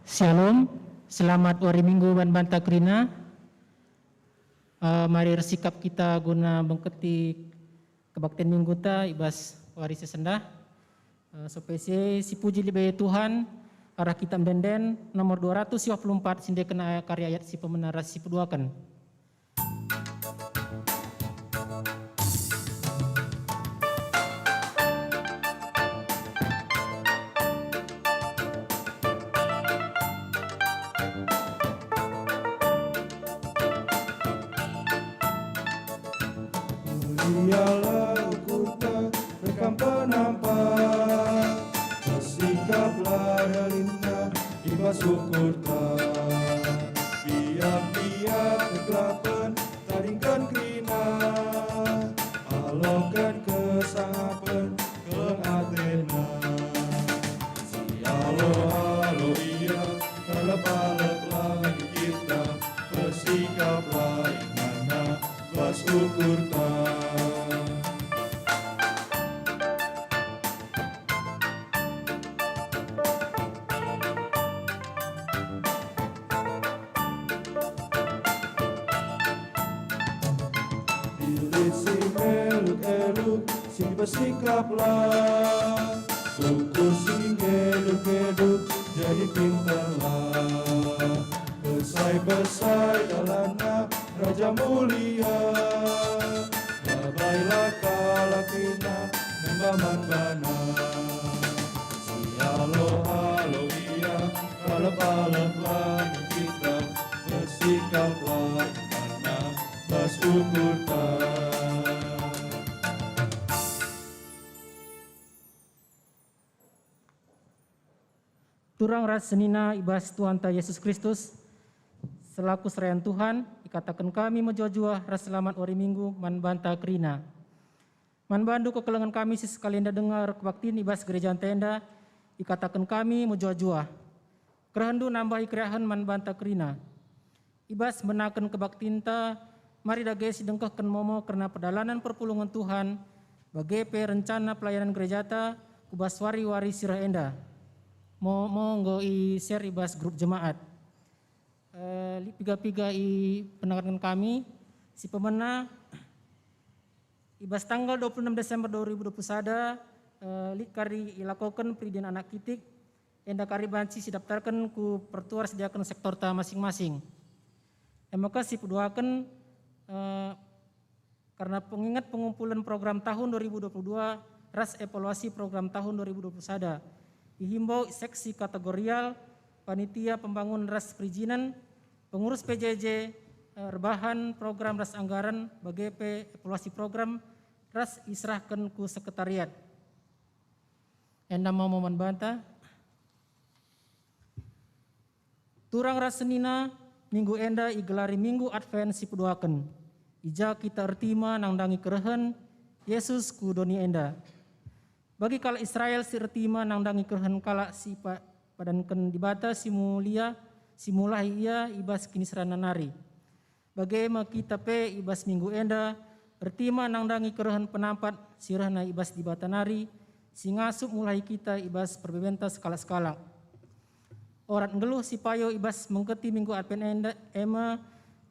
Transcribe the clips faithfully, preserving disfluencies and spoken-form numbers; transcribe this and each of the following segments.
Shalom, selamat wari Minggu man banta kerina. Eh, mari ersikap kita guna bengketi kebaktin Mingguta i bas wari si sendah. Eh, sope si, sipuji lebe Tuhan, arah kitab Ende-enden nomor dua ratus dua puluh empat, si ndeken karya ayat si pemena ras si peduaken. Mulialah ukurta, rekam penampat, bersikaplah dalinna i bas ukurta. Biak-biak kegelapen tadingken kerina, aloken kesangapen keleng atena. Si alo-alo ia, talep-alep lagi kita, bersikaplah inganna bas ukurta. Diri si meluk-eluk, si bersikaplah. Ukur si ngeduk-ngeduk, jadi pinterlah. Besai-besai dalanna, Raja mulia. Babailah kalak kerina, nemba man bana. Si alo-alo ia, talep-alep lagi kita, bersikaplah inganna bas ukurta. Turang ras senina i bas Tuhanta Yesus Kristus, selaku serayan Tuhan, ikataken kami mejuah-juah ras selamat wari Minggu man banta kerina. Man bandu kekelengen kami si sekali enda denga erkebaktin i bas gerejanta enda, ikataken kami mejuah-juah. Kerehendu nambahi keriahen man banta kerina. I bas mbenaken kebaktinta, mari dage sidengkehken momo kerna perdalanen perpulungen Tuhan, bage pe rencana pelayanan gerejata ku bas wari-wari si reh enda. Momo enggo i-share i bas grup jemaat. Eh, lit piga-piga ipenangetken kami, si pemena, i bas tanggal dua puluh enam Desember dua ribu dua puluh sada, eh, lit kari ilakoken Peridin Anak Kitik, enda kari banci sidaptarken ku pertua ersediaken sektorta masing-masing. E maka si peduaken, eh, karena penginget pengumpulen program tahun dua ribu dua puluh dua ras evaluasi program tahun dua ribu dua puluh sada, ihimbau seksi kategorial panitia pembangun ras perizinan, pengurus P J J, eh, erbahan program ras anggaran, bage pe evaluasi program ras iserahken ku sekretariat. Enda momo man banta. Turang ras senina, minggu enda igelari Minggu Advent si peduaken. I ja kita ertima nandangi kerehen Yesus ku doni enda. Bagi kalak Israel si ertima nandangi kerehen kalak si ipa-, padanken Dibata si mulia, si mulahi ia i bas kiniseranna nari. Bage me kita pe i bas minggu enda, ertima nandangi kerehen penampat si rehna i bas Dibata nari, si ngasup mulahi kita i bas perbebenta sekalak-sekalak. Orat nggeluh si payo i bas mengketi minggu Advent enda e me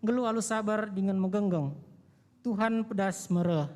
nggeluh alu sabar dingen megenggeng. Tuhan pedas me reh.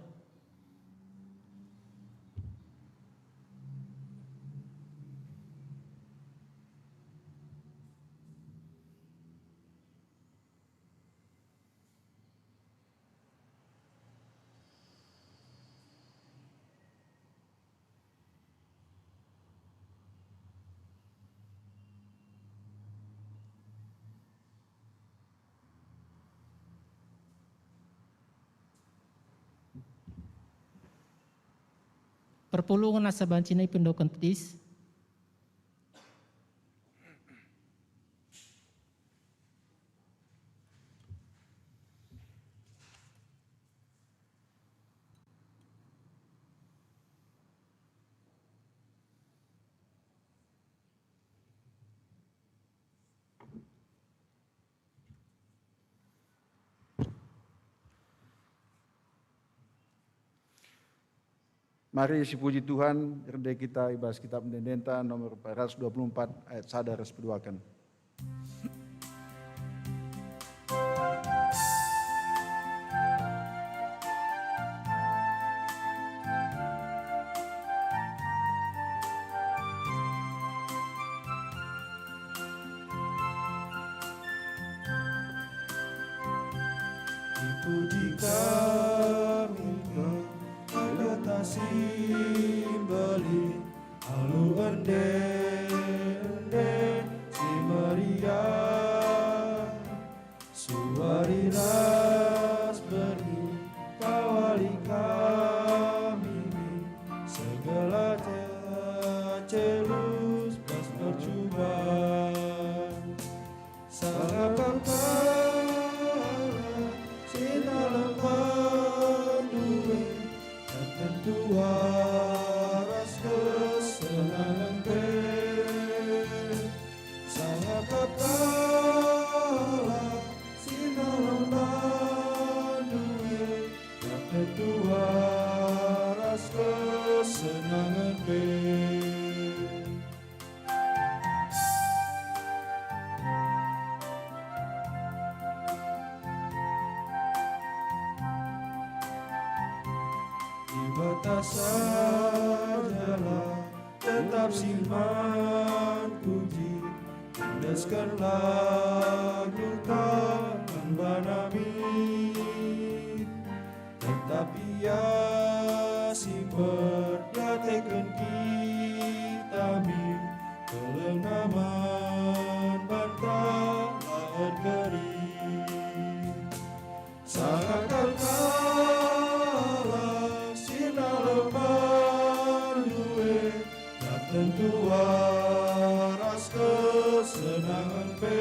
Perpulungen asa banci ipindoken petis. Mari sipuji Tuhan, rende kita i bas Kitab Ende-endenta nomor empat ratus dua puluh empat ayat sada ras peduaken. Dipuji kami, Dibata si mbelin, alu ende-ende si meriah. Suari ras berngi, kawali kami min, segala ce-, celus bas mercuba. Sangap kap kalak si nalem bandu e, tentu ras kesenangen pe. Sangap kap kalak si nalem bandu e, tentu ras kesenangen pe. Dibata sajalah tetap si man puji, endesken lagu taman banami. Tetap Ia si mperdiateken kita min, kelengna man banta la erkeri. Sangap kap kalak si nalem bandu e, tentu ras kesenangen pe.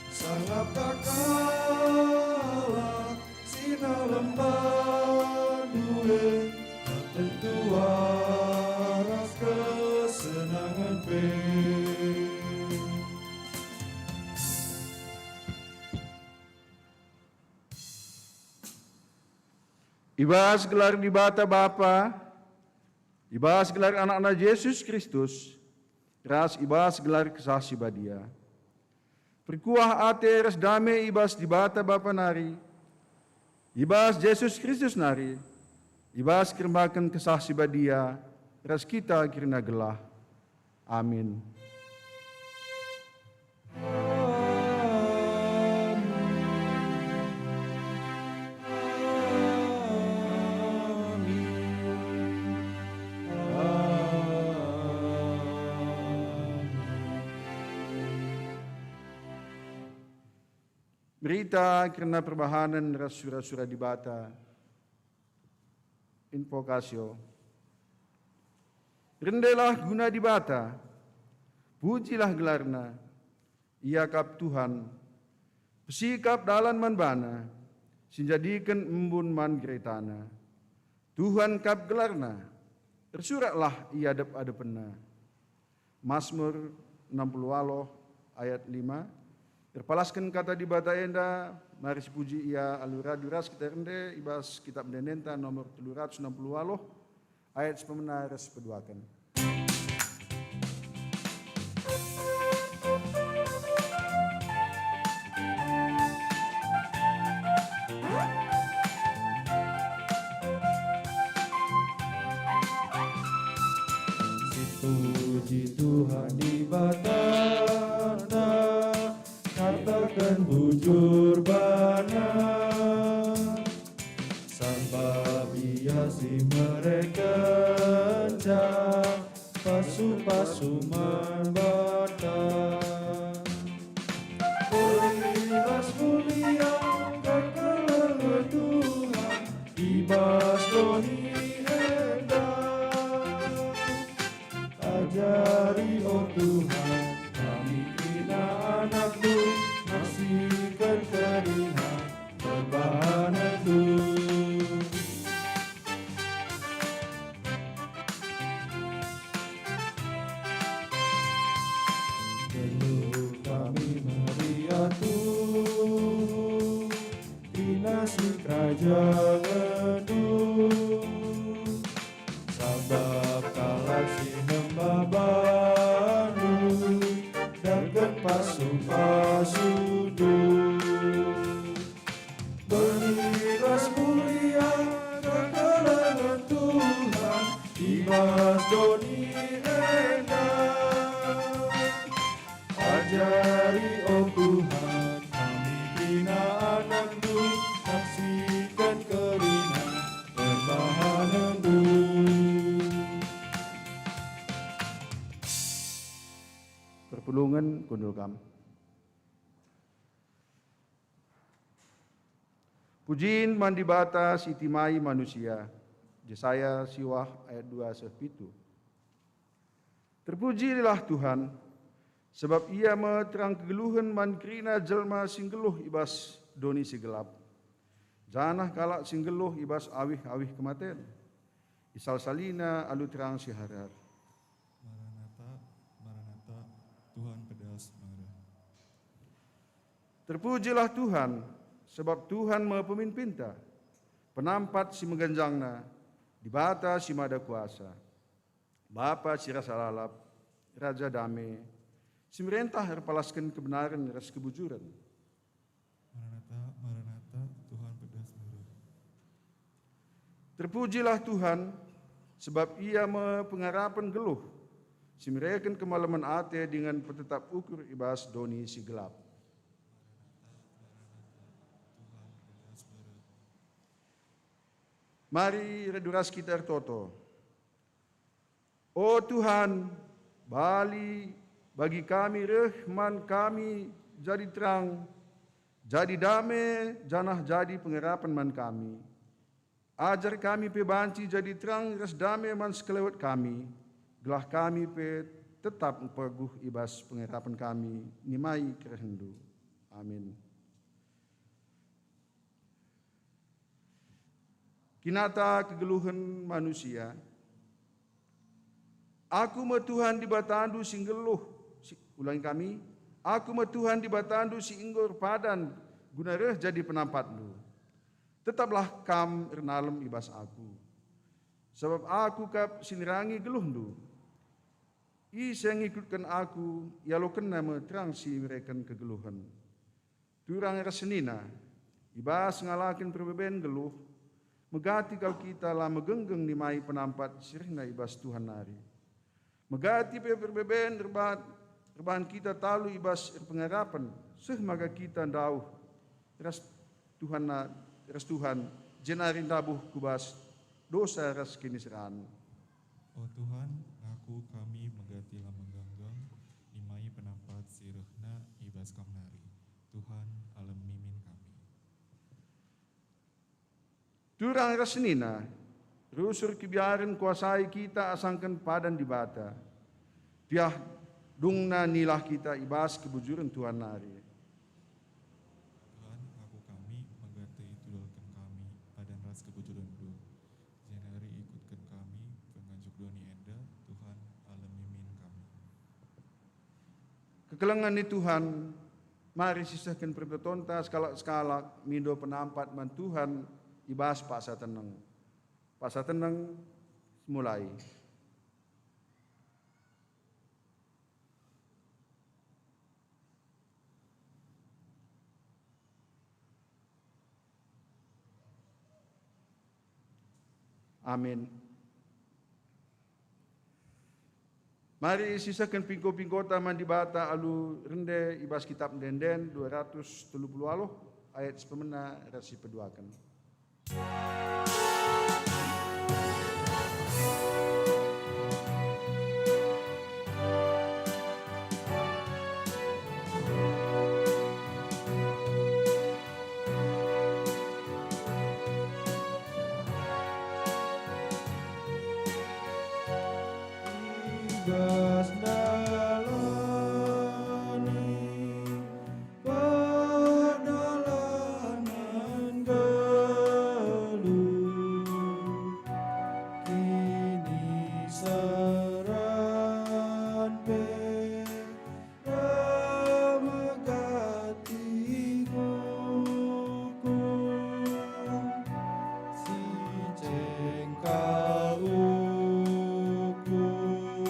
Sangap kap kalak si nalem bandu e, tentu ras kesenangen pe. I bas gelar Dibata Bapa, i bas gelar AnakNa Jesus Kristus, ras i bas gelar Kesah Si Badia. Perkuah ate ras dame i bas Dibata Bapa nari, i bas Jesus Kristus nari, i bas kerembaken Kesah Si Badia, ras kita kerina gelah. Amin. Berita kerna perbahanen ras sura-sura Dibata. Invokasio. Rendelah guna Dibata, pujilah gelarNa. Ia kap Tuhan, pesi kap dalan man baNa, si njadiken embun man geretana. Tuhan kap gelarNa, ersuraklah i adep-adepenNa. Masmur enam puluh waluh ayat lima. Erpalasken kata Dibata enda, mari sipuji Ia alu radu ras kita rende i bas Kitab Ende-endenta nomor telu ratus enam puluh waluh, ayat sepemena ras sipeduaken. Sipuji Tuhan Dibatanta, kataken bujur baNa. Sabap Ia si mereken pasu-pasu man banta. Beri ras mulia kekelengen Tuhan i bas doni enda. Ajari, o Tuhan, kami kerina anak-Mu, ngasiken kerina perbahanenndu. Geluh kami meriah Tuhan, kerina si kerajangenNdu. Sabap kalak si nembah baNdu Perpulungen kundul kam. Pujin man Dibata si itimai manusia. Jesaya siwah ayat dua seh pitu. Terpujilah Tuhan, sebab Ia me terang kegeluhen man kerina jelma si nggeluh i bas doni si gelap, janah kalak si nggeluh i bas awih-awih kematen. Isalsalina alu terang si harar. Maranatha, Maranatha, Tuhan pedas mara. Terpujilah Tuhan, sebab Tuhan me pemimpinta, penampat si meganjangna, Dibata si mada kuasa, Bapa si rasa lalap, Raja dame, si merentah erpalasken kebenaren ras kebujuren. Maranatha, Maranatha, Tuhan pedas mara. Terpujilah Tuhan, sebab Ia me pengarapen geluh, si mereken kemalemen ate dingen petetap ukur i bas doni si gelap. Mari radu ras kita ertoto. O Tuhan, bali bagi kami reh man kami jadi terang, jadi dame, janah jadi pengarapen man kami. Ajar kami pe banci jadi terang ras dame man sekelewet kami, gelah kami pe tetap mpeguh i bas pengarapen kami nimai kerehenNdu. Amin. Kinata kegeluhen manusia. Aku me Tuhan Dibatandu si nggeluh, si, ulangi kami, Aku me Tuhan Dibatandu si enggo erpadan guna reh jadi penampatndu. Tetaplah kam ernalem i bas Aku, sabap Aku kap si nerangi geluhndu. Ise ngikutken Aku, ialokenna me terang si mereken kegeluhen. Turang ras senina, i bas ngalaken perbeben geluh, megati kal kita la megenggeng nimai penampat si rehna i bas Tuhan nari. Megati pe perbeben erbat, erbahan kita talu i bas erpengarapen, seh maka kita ndauh ras Tuhan na-, ras Tuhan, jenari ndabuh ku bas dosa ras kiniseran. O Tuhan, ngaku kami megati la megenggeng nimai penampat si rehna i bas Kam nari. Tuhan, alemi min kami. Turang ras senina, rusur kebiaren kuasai kita asangken padan Dibata. Piah dungna nilah kita i bas kebujuren Tuhan nari. Tuhan, ngaku kami, megati itudalken kami padan ras kebujurenNdu, jenari ikutken kami penganjuk doni enda, Tuhan, alemi min kami. Kekelengen ni Tuhan, mari sisehken pertotonta sekalak-sekalak mindo penampat man Tuhan i bas paksa teneng. Paksa teneng, mulai. Amin. Mari sisehken pingko-pingkota man Dibata alu rende i bas Kitap Ende-enden dua ratus telu puluh waluh, ayat si pemena ras si peduaken. I bas ndalani perdalanen geluh, kiniseran pe Reh megati ngukum, si cengkal ukur,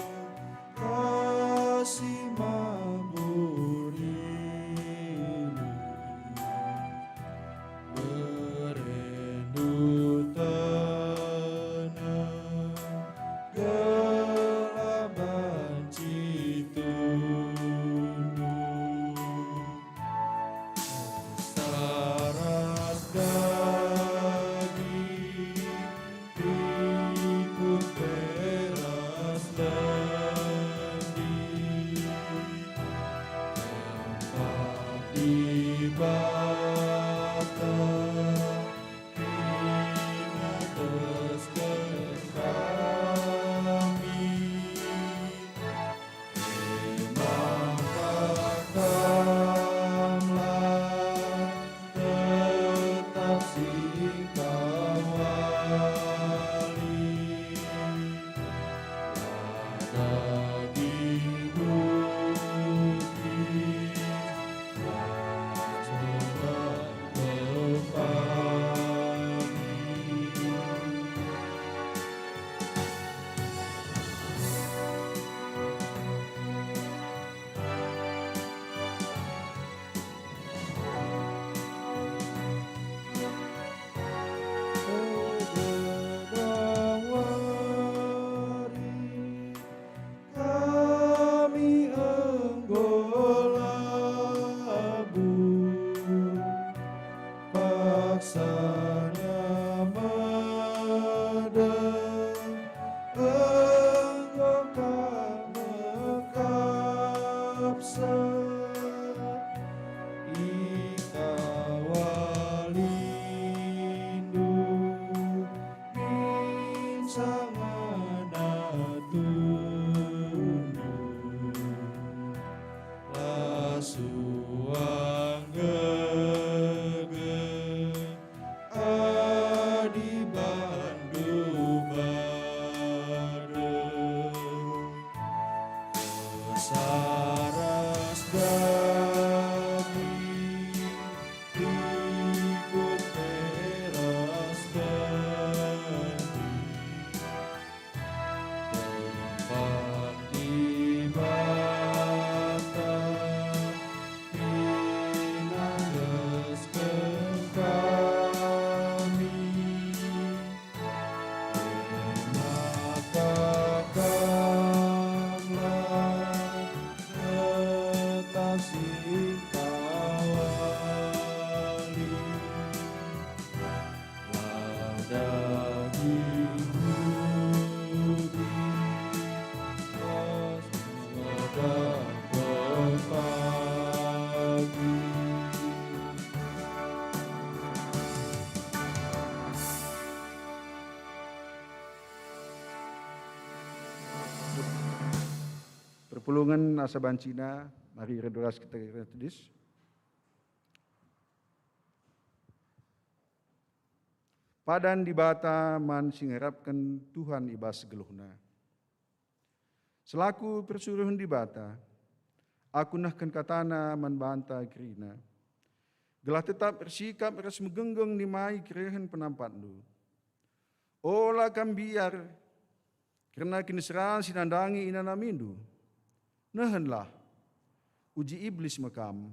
Ikawal indu minca ngena tundu, la suang gegeh adi bandu badeng. Saras daging, ikut pe ras bendi, tempat Dibata pinangesken kami. E maka kamlah tetap singkawali, la daging budi, ras megang pepagi. Perpulungen asa bancina, mari ras kita tedis. Padan Dibata man si ngarapken Tuhan i bas geluhna. Selaku persuruhen Dibata, aku nehken kataNa man banta kerina, gelah tetap ersikap ras megenggeng nimai kerehen penampatndu. Ola kam mbiar kerna kiniseran si nandangi inanamindu. Nehenlah, uji Iblis me kam,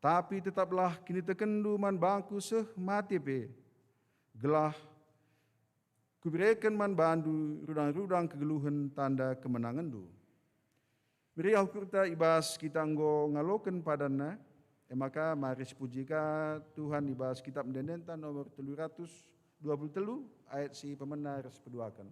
tapi tetaplah kinitekenndu man bangku seh mate pe, gelah kubereken man bandu rudang-rudang kegeluhen tanda kemenangenndu. Meriah ukurta i bas kita enggo ngaloken padanna, e maka mari sipuji ka Tuhan i bas Kitab Ende-endenta nomor telu ratus dua puluh telu, ayat si pemena ras peduaken.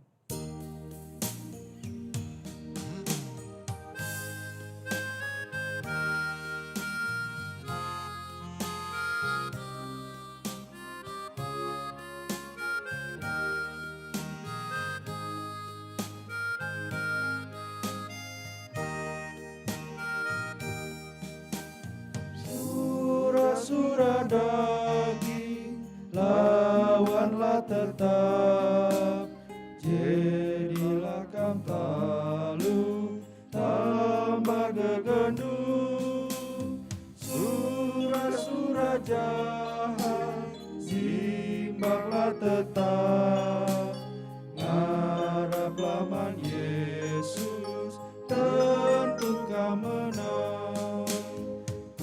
Sura-sura daging lawanlah tetap, jadilah kam talu tambah gegehndu. Sura-sura jahat, simbaklah tetap, ngaraplah man Yesus, tentu kam menang.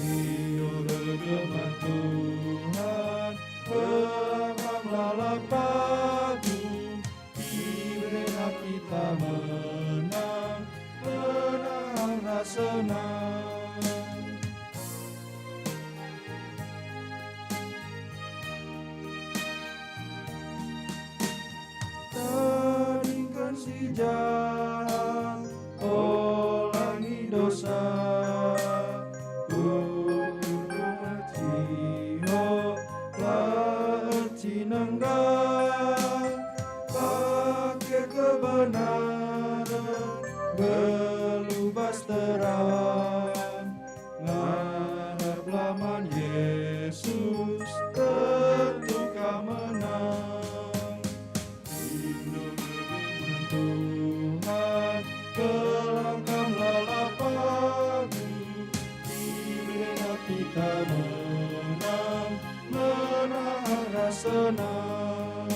Indu gegehmen Tuhan, terang lalap pagi, iberena kita menang, menang ras senang. Tadingken si jahat, olangi dosa. Ukur mecihok, la ercinenggah. Pake kebenaren, nggeluh bas terang. Ngaraplah man Yesus, tentu kam menang. Indu gegehmen Tuhan, terang kam lalap pagi, iberena kita menang, menang ras senang.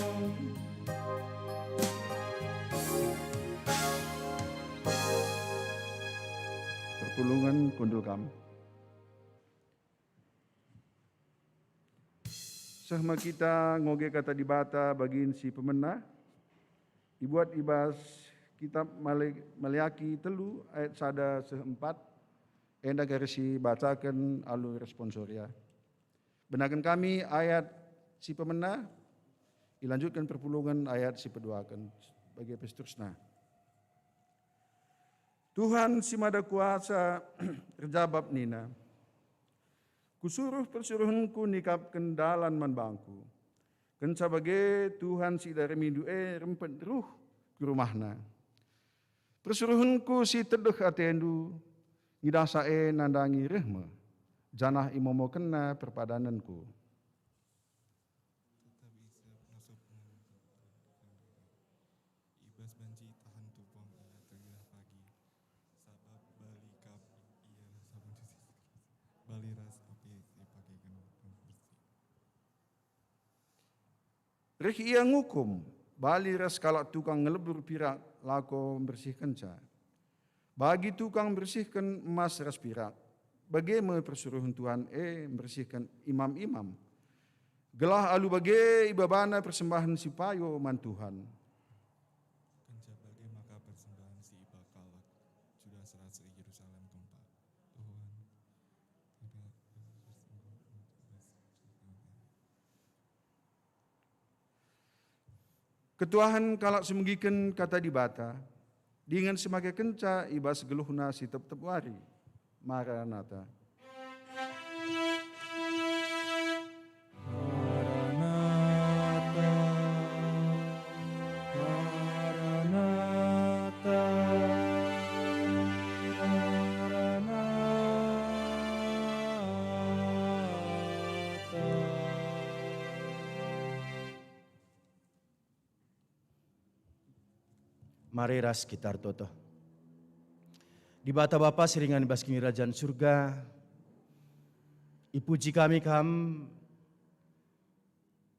Perpulungen kundul kam. Seh me kita ngoge Kata Dibata bagin si pemena, ibuat i bas kitab Male-, Maleaki telu ayat sada seh empat, enda kari sibacaken alu responsoria. Benaken kami ayat si pemena, ilanjutken perpulungen ayat si peduaken bagi pe seterusna. Tuhan si Mada Kuasa erjabap nina, "Kusuruh persuruhenKu nikapken dalan man bangKu." Kenca bage Tuhan si idaremindu e rempet ruh ku rumahna. "PersuruhenKu si tedeh atendu, ngidasa e nandangi reh me, janah imomokenna perpadanenKu." Tetapi setiap ngasup ngena i bas banci tahan tupung ia tergila pagi, sabap bali kap ia sabun bali ras api si ipakeken bersih. Reh ia ngukum bali ras kalak tukang ngelebur pirak lako mbersihkenca. Bagi tukang mbersihken emas ras pirak, bage me persuruhen Tuhan e mbersihken imam-imam, gelah alu bage ibabana persembahen si payo man Tuhan. Kenca bage maka persembahen si ibaha kalak Juda serasa i Jerusalem kempak. Tuhan, ketuahen kalak si megiken Kata Dibata, dingen si makekenca i bas geluhna si tep-tep wari. Maranata. Maranata, Maranata, Maranata. Mari ras kita ertoto. Dibata Bapa si ringan i bas Kinirajan Surga, ipuji kami Kam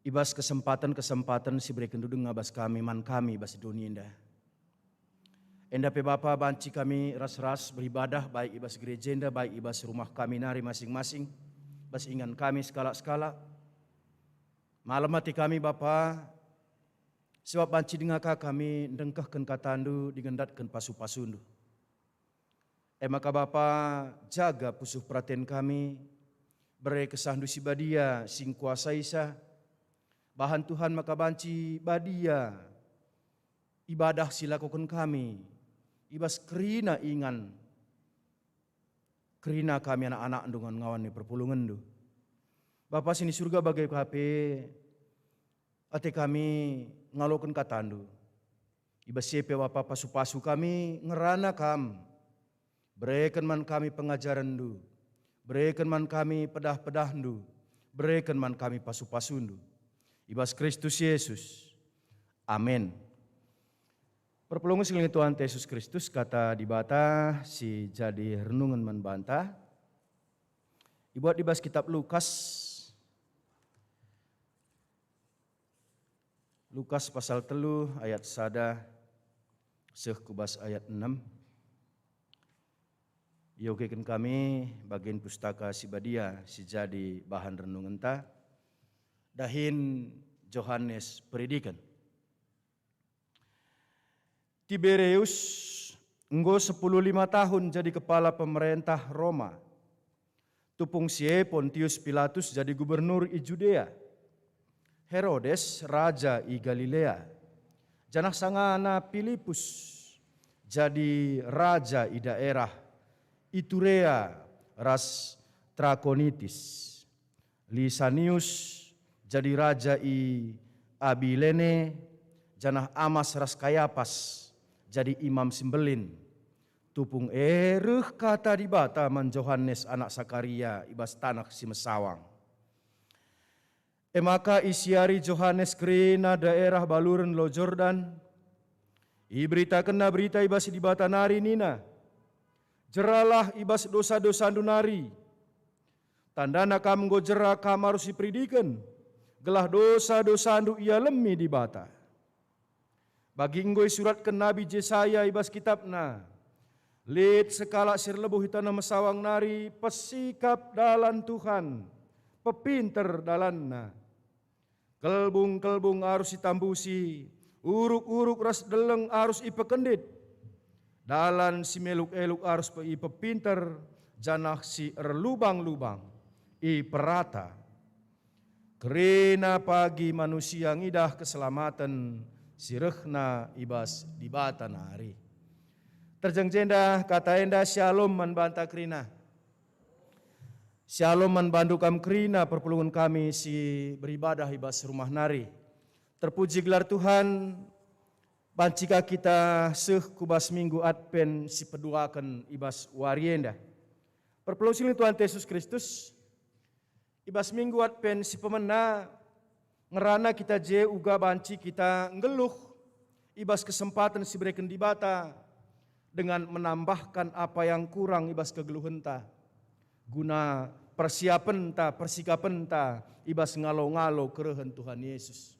i bas kesempaten-kesempaten si iberekenNdu denga bas kami, man kami i bas doni enda. Enda pe Bapa, banci kami ras-ras beribadah, baik i bas gereja enda, baik i bas rumah kami nari masing-masing, bas ingan kami sekalak-sekalak. Malem ate kami, Bapa, sebab banci denga ka kami ndengkehken kataNdu dingen ndatken pasu-pasuNdu. E maka Bapa, jaga pusuh peraten kami, bere KesahNdu si Badia si ngkuasaisa. Bahan Tuhan maka banci badia ibadah si lakoken kami i bas kerina ingan, kerina kami anak-anakNdu ngawan-ngawan ni perpulungenNdu. Bapa si ni Surga, bage ka pe ate kami ngaloken kataNdu. I bas si e pe Bapa, pasu-pasu kami ngerana Kam. Bereken man kami pengajarenNdu. Bereken man kami pedah-pedahNdu. Bereken man kami pasu-pasuNdu. I bas Kristus Yesus. Amin. Perpulungen si nggeluhi Tuhan Yesus Kristus, Kata Dibata si jadi renungen man banta, ibuat i bas kitab Lukas. Lukas pasal telu ayat sada seh ku bas ayat enem. Iogeken kami bagen Pustaka Si Badia si jadi bahan renungenta, dahin Johanes Peridiken. Tibereus enggo sepuluh lima tahun jadi kepala pemerentah Roma. Tupung si e Pontius Pilatus jadi gubernur i Judea, Herodes raja i Galilea, janah sangana Pilipus jadi raja i daerah Iturea ras Trakonitis. Lisanius jadi raja i Abilene, janah Amas ras Kayapas jadi imam si mbelin. Tupung e reh kata Dibata man Johanes anak Sakaria i bas taneh si mesawang. E maka isiari Johanes kerina daerah baluren Lebo Jordan. Iberitakenna berita i bas Dibata nari nina, "Jeralah i bas dosa-dosandu nari. Tandana kam enggo jera kam arus iperidiken, gelah dosa-dosandu ialemi Dibata." Bagi enggo isuratken Nabi Jesaya i bas kitabna, "Lit sekalak si erlebuh i taneh mesawang nari pesikap dalan Tuhan, pepinter dalanna. Kelbung-kelbung arus itambusi, uruk-uruk ras deleng arus ipekendit. Dalan si meluk-eluk arus pe ipepinter, janah si erlubang-lubang iperata. Kerina pagi manusia ngidah keselamaten si rehna i bas Dibata nari." Terjeng jenda kata enda, Shalom man banta kerina. Shalom man bandu kam kerina perpulungen kami si beribadah i bas rumah nari. Terpuji gelar Tuhan, banci ka kita seh ku bas Minggu Advent si peduaken i bas wari enda. Perpulungen si lit Tuhan Yesus Kristus, i bas Minggu Advent si pemena, ngerana kita je uga banci kita nggeluh i bas kesempaten si ibereken Dibata dengan menambahkan apa yang kurang i bas kegeluhenta, guna persiapenta, persikapenta i bas ngalo-ngalo kerehen Tuhan Yesus.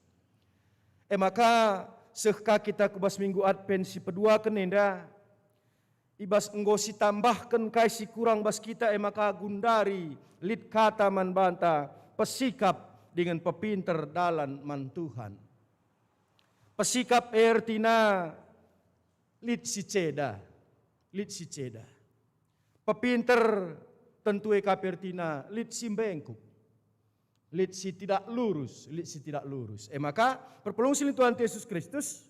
E maka, seh ka kita ku bas Minggu Advent si peduaken enda, i bas enggo sitambahken kai si kurang bas kita, e maka gundari lit kata man banta, pesikap dingen pepinter dalan man Tuhan. Pesikap e ertina lit si ceda, lit si ceda. Pepinter tentu e ka pe ertina lit si mbengkuk. Lit si tidak lurus, lit si tidak lurus. E maka, perpulungen si lit Tuhan Yesus Kristus,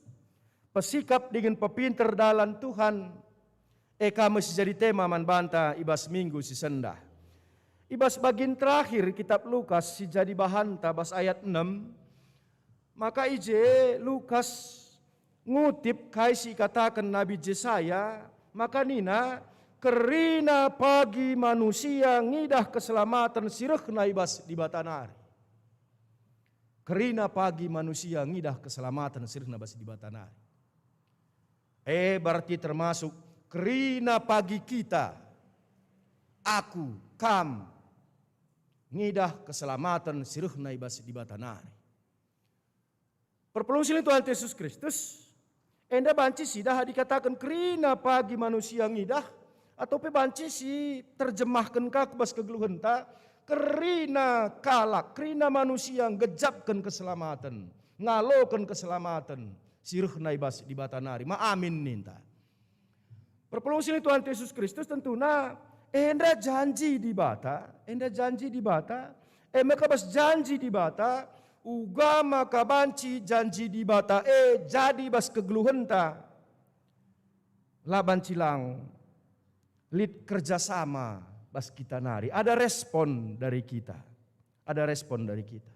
pesikap dingen pepinter dalan Tuhan, e ka me si jadi tema man banta i bas minggu si sendah. I bas bagin terakhir kitab Lukas si jadi bahanta bas ayat enem, maka i je Lukas ngutip kai si ikataken Nabi Jesaya, maka nina, "Kerina pagi manusia ngidah keselamaten si rehna i bas Dibata nari." Kerina pagi manusia ngidah keselamaten si rehna bas Dibata nari. E, berarti termasuk kerina pagi kita, aku, kam, ngidah keselamaten si rehna i bas Dibata nari. Perpulungen si lit Tuhan Yesus Kristus, enda banci sidah dikataken kerina pagi manusia ngidah, atau pe banci si terjemahken ka ku bas kegeluhenta, kerina kalak, kerina manusia nggejapken keselamaten, ngaloken keselamaten si rehna i bas Dibata nari. Ma amin ninta. Perpulungen si lit Tuhan Yesus Kristus tentuna enda janji Dibata, enda janji Dibata, e maka bas janji Dibata, uga maka banci janji Dibata e jadi bas kegeluhenta. La banci lang lit kerjasama bas kita nari. Ada respon dari kita. Ada respon dari kita.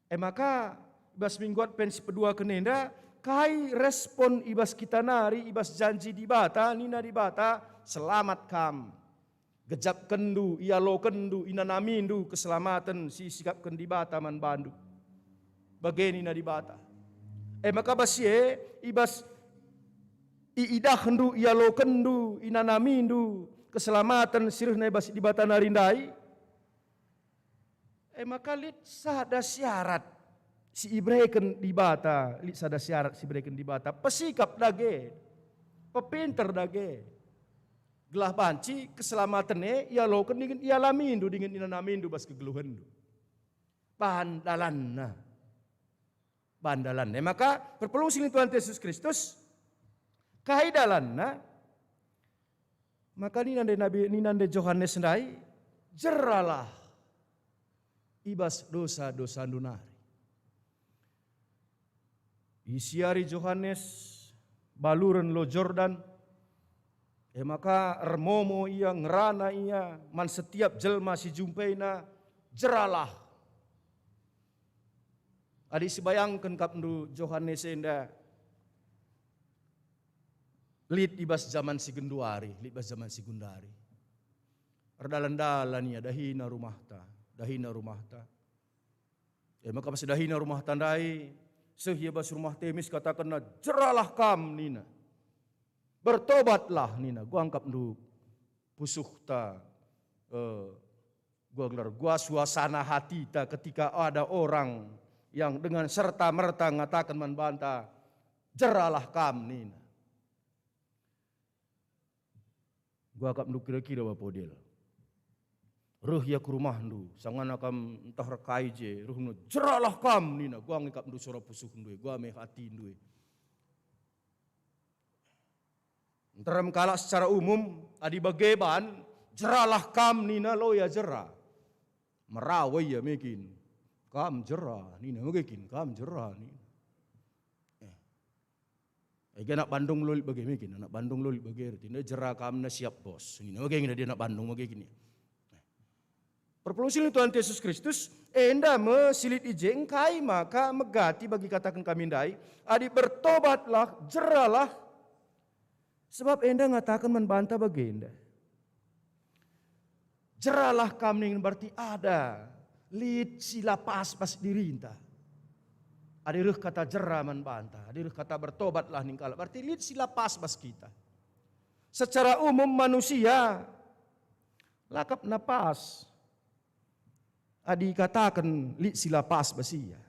E maka, i bas minggu Advent si peduaken enda, kai respon i bas kita nari, i bas janji Dibata, nina Dibata, "Selamat kam. Gejapkenndu, ialokenndu, inanamindu keselamaten si isikapken Dibata man bandu." Bage nina Dibata. E maka bas si e, i bas iidahndu, ialokenndu, inanamindu keselamaten si rehna i bas Dibata nari ndai, e maka lit sada syarat si ibereken Dibata, lit sada syarat si ibereken Dibata, pesikap dage, pepinter dage, gelah banci keselamaten e ialoken dingen ialamindu dingen inanamindu bas kegeluhenndu. Bahan dalanna. Bahan dalanna. E maka, perpulungen si lit Tuhan Yesus Kristus, kai dalanna? Maka nina ndai Nabi, nina ndai Johanes ndai, "Jeralah i bas dosa-dosandu nari." Isiari Johanes baluren Lebo Jordan, e maka ermomo ia, ngerana ia man setiap jelma si jumpaina, "Jeralah." Adi sibayangken kapndu Johanes enda, lit i bas jaman si genduari, lit bas jaman si genduari. Erdalan-dalan ia, dahina rumahta, dahina rumahta. E maka pas dahina rumahta ndai, seh ia bas rumah Temis, katakenna, "Jeralah kam," nina. "Bertobatlah," nina. Kuakapndu pusuhta, eh, gua gelar, gua suasana hatita ketika ada orang yang dengan serta-merta ngataken man banta, "Jeralah kam," nina. Kuakapndu kira-kira bapa Odil. Reh ia ku rumahndu, sangana kam ntah erkai je, reh nina, "Jeralah kam," nina, kuakapndu sora pusuhndu e, gua me hatindu e. Nterem kalak secara umum, adi bage ban, "Jeralah kam," nina, lo ia jera. Merawa ia me kin, "Kam jera," nina, me kin, "Kam jera," nina. Eh. Ege anak Bandung lolit bage me kin, anak Bandung lolit bage, ertina jera kam na siap bos. Nina bage nina dia anak Bandung bage kin. Perpulung si lit Tuhan Yesus Kristus, enda me si lit i je engkai maka megati bagi kataken kami ndai, adi bertobatlah, jeralah, sebab enda ngataken man banta bagenda. Jeralah kam ningen berarti ada lit si la pas bas dirinta. Adi reh kata jera man banta, adi reh kata bertobatlah ning kalak, berarti lit si la pas bas kita. Secara umum manusia lakap na pas adi kataken lit si la pas bas ia.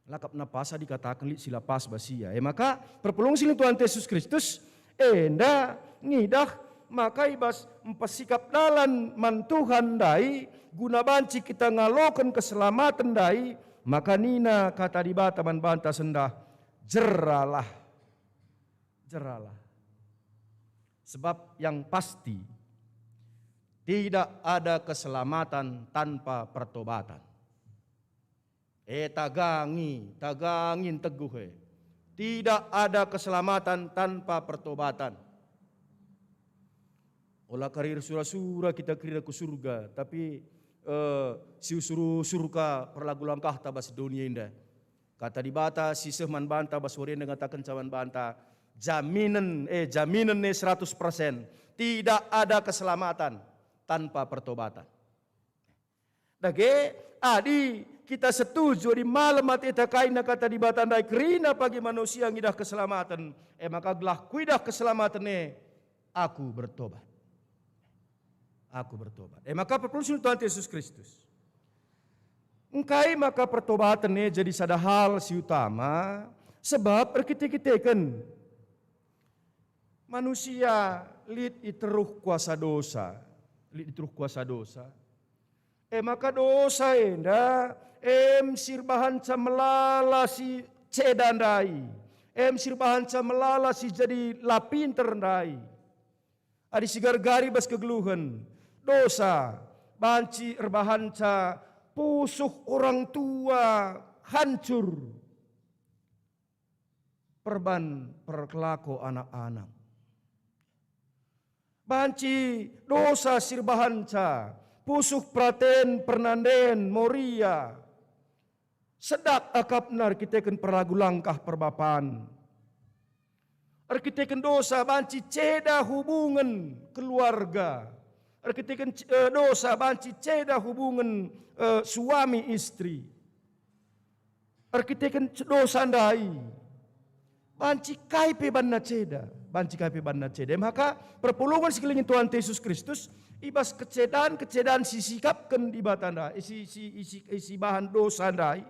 Lakap na pas adi kataken lit si la pas bas ia. E maka, perpulung si lit Tuhan Yesus Kristus, enda ngidah maka i bas mpesikap dalan man Tuhan ndai, guna banci kita ngaloken keselamaten ndai, maka nina kata Dibata man banta sendah, "Jeralah, jeralah." Sebab yang pasti, tidak ada keselamatan tanpa pertobatan. E, tagangi, tagangi nteguh e. Tidak ada keselamatan tanpa pertobatan. Ola kari ersura-sura kita kerina ku surga, tapi, eh, siusur-usur ka perlagu langkahta bas doni enda. Kata Dibata si seh man banta bas wari enda ngatakenca man banta, jaminen, eh, jaminen e seratus persen. Tidak ada keselamatan tanpa pertobatan. Dage, adi kita setuju, adi malem ateta kaina kata Dibata ndai kerina pagi manusia ngidah keselamaten, e maka gelah kuidah keselamaten e, aku bertobat. Aku bertobat. E maka perpulung si lit Tuhan Yesus Kristus. Engkai maka pertobaten e jadi sada hal si utama, sebab erkite-kiteken manusia lit i teruh kuasa dosa, lit i teruh kuasa dosa. E maka dosa enda em si erbahanca melala si ceda ndai, em si erbahanca melala si jadi la pinter ndai. Adi sigar-gari bas kegeluhen, dosa banci erbahanca pusuh orang tua hancur. Perban perkelako anak-anak. Banci dosa si erbahanca pusuh peraten, pernanden, moria, sedak akapna erkiteken perlagu langkah perbapan. Erkiteken dosa banci ceda hubungen keluarga. Erkiteken, eh, dosa banci ceda hubungen, eh, suami istri. Erkiteken dosa ndai, banci kai pe banna ceda, banci kai pe banna ceda. E maka perpulungen si kelingin Tuhan Yesus Kristus, i bas kecedan-kecedan si sikapken Dibata ndai, si, si, si, si bahan dosa ndai,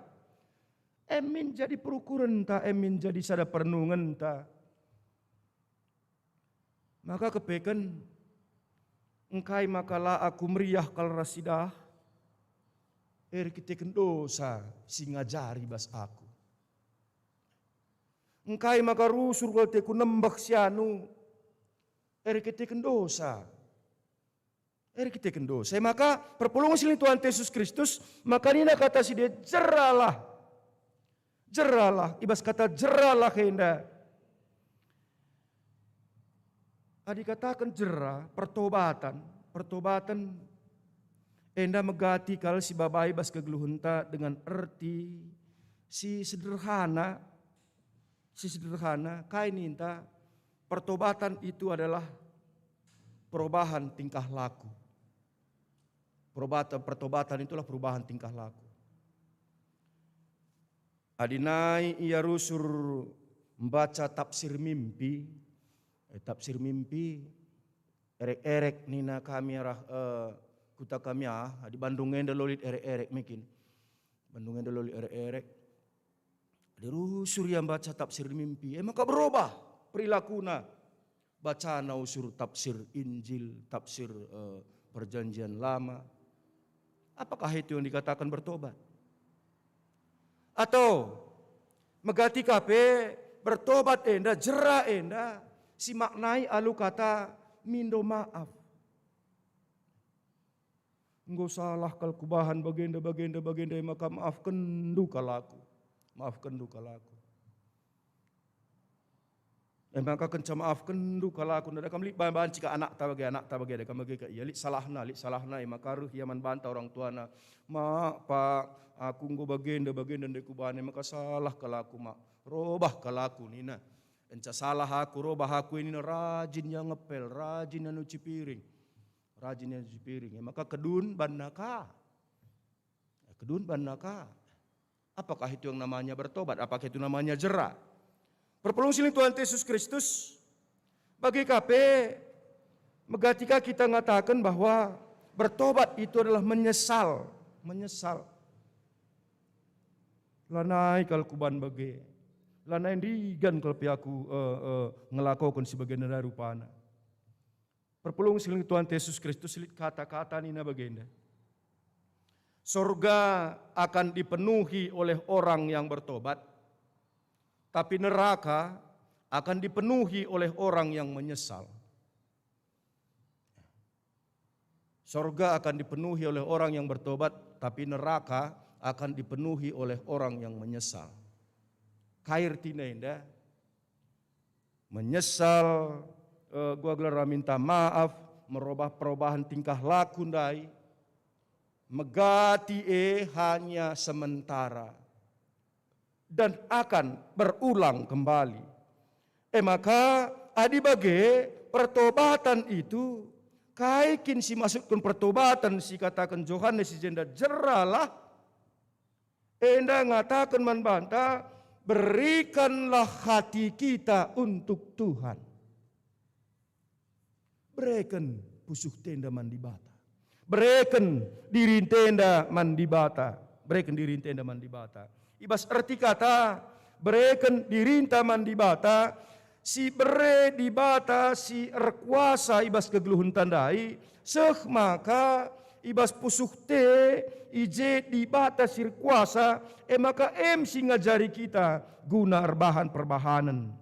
em min jadi perukurenta, em min jadi sada perenungenta. Maka kepeken, engkai maka la aku meriah kal ras sidah? Erkiteken dosa si ngajari bas aku. Engkai maka rusur kal teku nembeh sianu? Erkiteken dosa. Erkiteken dosa. E maka perpulungen si lit Tuhan Yesus Kristus, maka nina kata si dia, "Jeralah." Jeralah, i bas kata jeralah enda. Adi kataken jera, pertobatan, pertobatan enda megati kal si babai bas kegeluhenta dengan erti si sederhana, si sederhana, kai ninta, pertobatan itu adalah perubahan tingkah laku. Perubatan, pertobatan itulah perubahan tingkah laku. Adi nai ia rusur mbaca tafsir mimpi, eh, tafsir mimpi, erek-erek nina kami arah, eh, kuta kami ah, adi Bandung enda lolit erek-erek mekin. Bandung enda lolit erek-erek. Adi rusur ia mbaca tafsir mimpi, e maka berubah perilakuna. Bacana usur tafsir Injil, tafsir, eh, Perjanjian Lama. Apakah itu yang dikatakan bertobat? Atau megati ka pe bertobat enda, jera enda, si maknai alu kata mindo maaf. Enggo salah kal kubahan bagenda, bagenda, bagenda, e maka maafkenndu kal aku. Maafkenndu kal aku. E maka kenca maafkenndu kal aku, ndada kam lit ba-, banci ka anakta bage, anakta bage, ndada kam bage ka ia, lit salahna, lit salahna, e maka reh ia man banta orang tuana, "Mak, Pak, aku enggo bagenda, bagenda ndai kubahan, e maka salah kal aku, Mak. Robah kal aku," nina. "Kenca salah aku, robah aku," nina, rajin ia ngepel, rajin ia nyuci piring, rajin ia nyuci piring, e maka kedun banna ka. Kedun banna ka. Apakah itu yang namanya bertobat? Apakah itu namanya jera? Perpulung si lit Tuhan Yesus Kristus, bagi ka pe, mega ka kita ngataken bahwa bertobat itu adalah menyesal, menyesal. Lanai kal kuban bage, lanai ndigan kal pe aku, eh, eh, ngelakoken si bage nari rupana. Perpulung si lit Tuhan Yesus Kristus, lit kata-kata nina bagenda, "Sorga akan dipenuhi oleh orang yang bertobat, tapi neraka akan dipenuhi oleh orang yang menyesal." Sorga akan dipenuhi oleh orang yang bertobat, tapi neraka akan dipenuhi oleh orang yang menyesal. Kai ertina enda? Menyesal, eh, gua gelar minta maaf, merobah perobahan tingkah laku ndai, megati e hanya sementara dan akan berulang kembali. E maka, adi bage pertobatan itu, kai kin si maksudken pertobatan si kataken Johanes si jenda? Jeralah. Enda ngataken man banta, "Berikanlah hati kita untuk Tuhan." Bereken pusuh enda man Dibata. Bereken diri enda man Dibata. Bereken diri enda man Dibata. I bas erti kata, bereken dirinta man Dibata, si bere Dibata si erkuasa i bas kegeluhenta ndai, seh maka i bas pusuh e, i je Dibata si erkuasa, e maka em si ngajari kita guna erbahan perbahanen,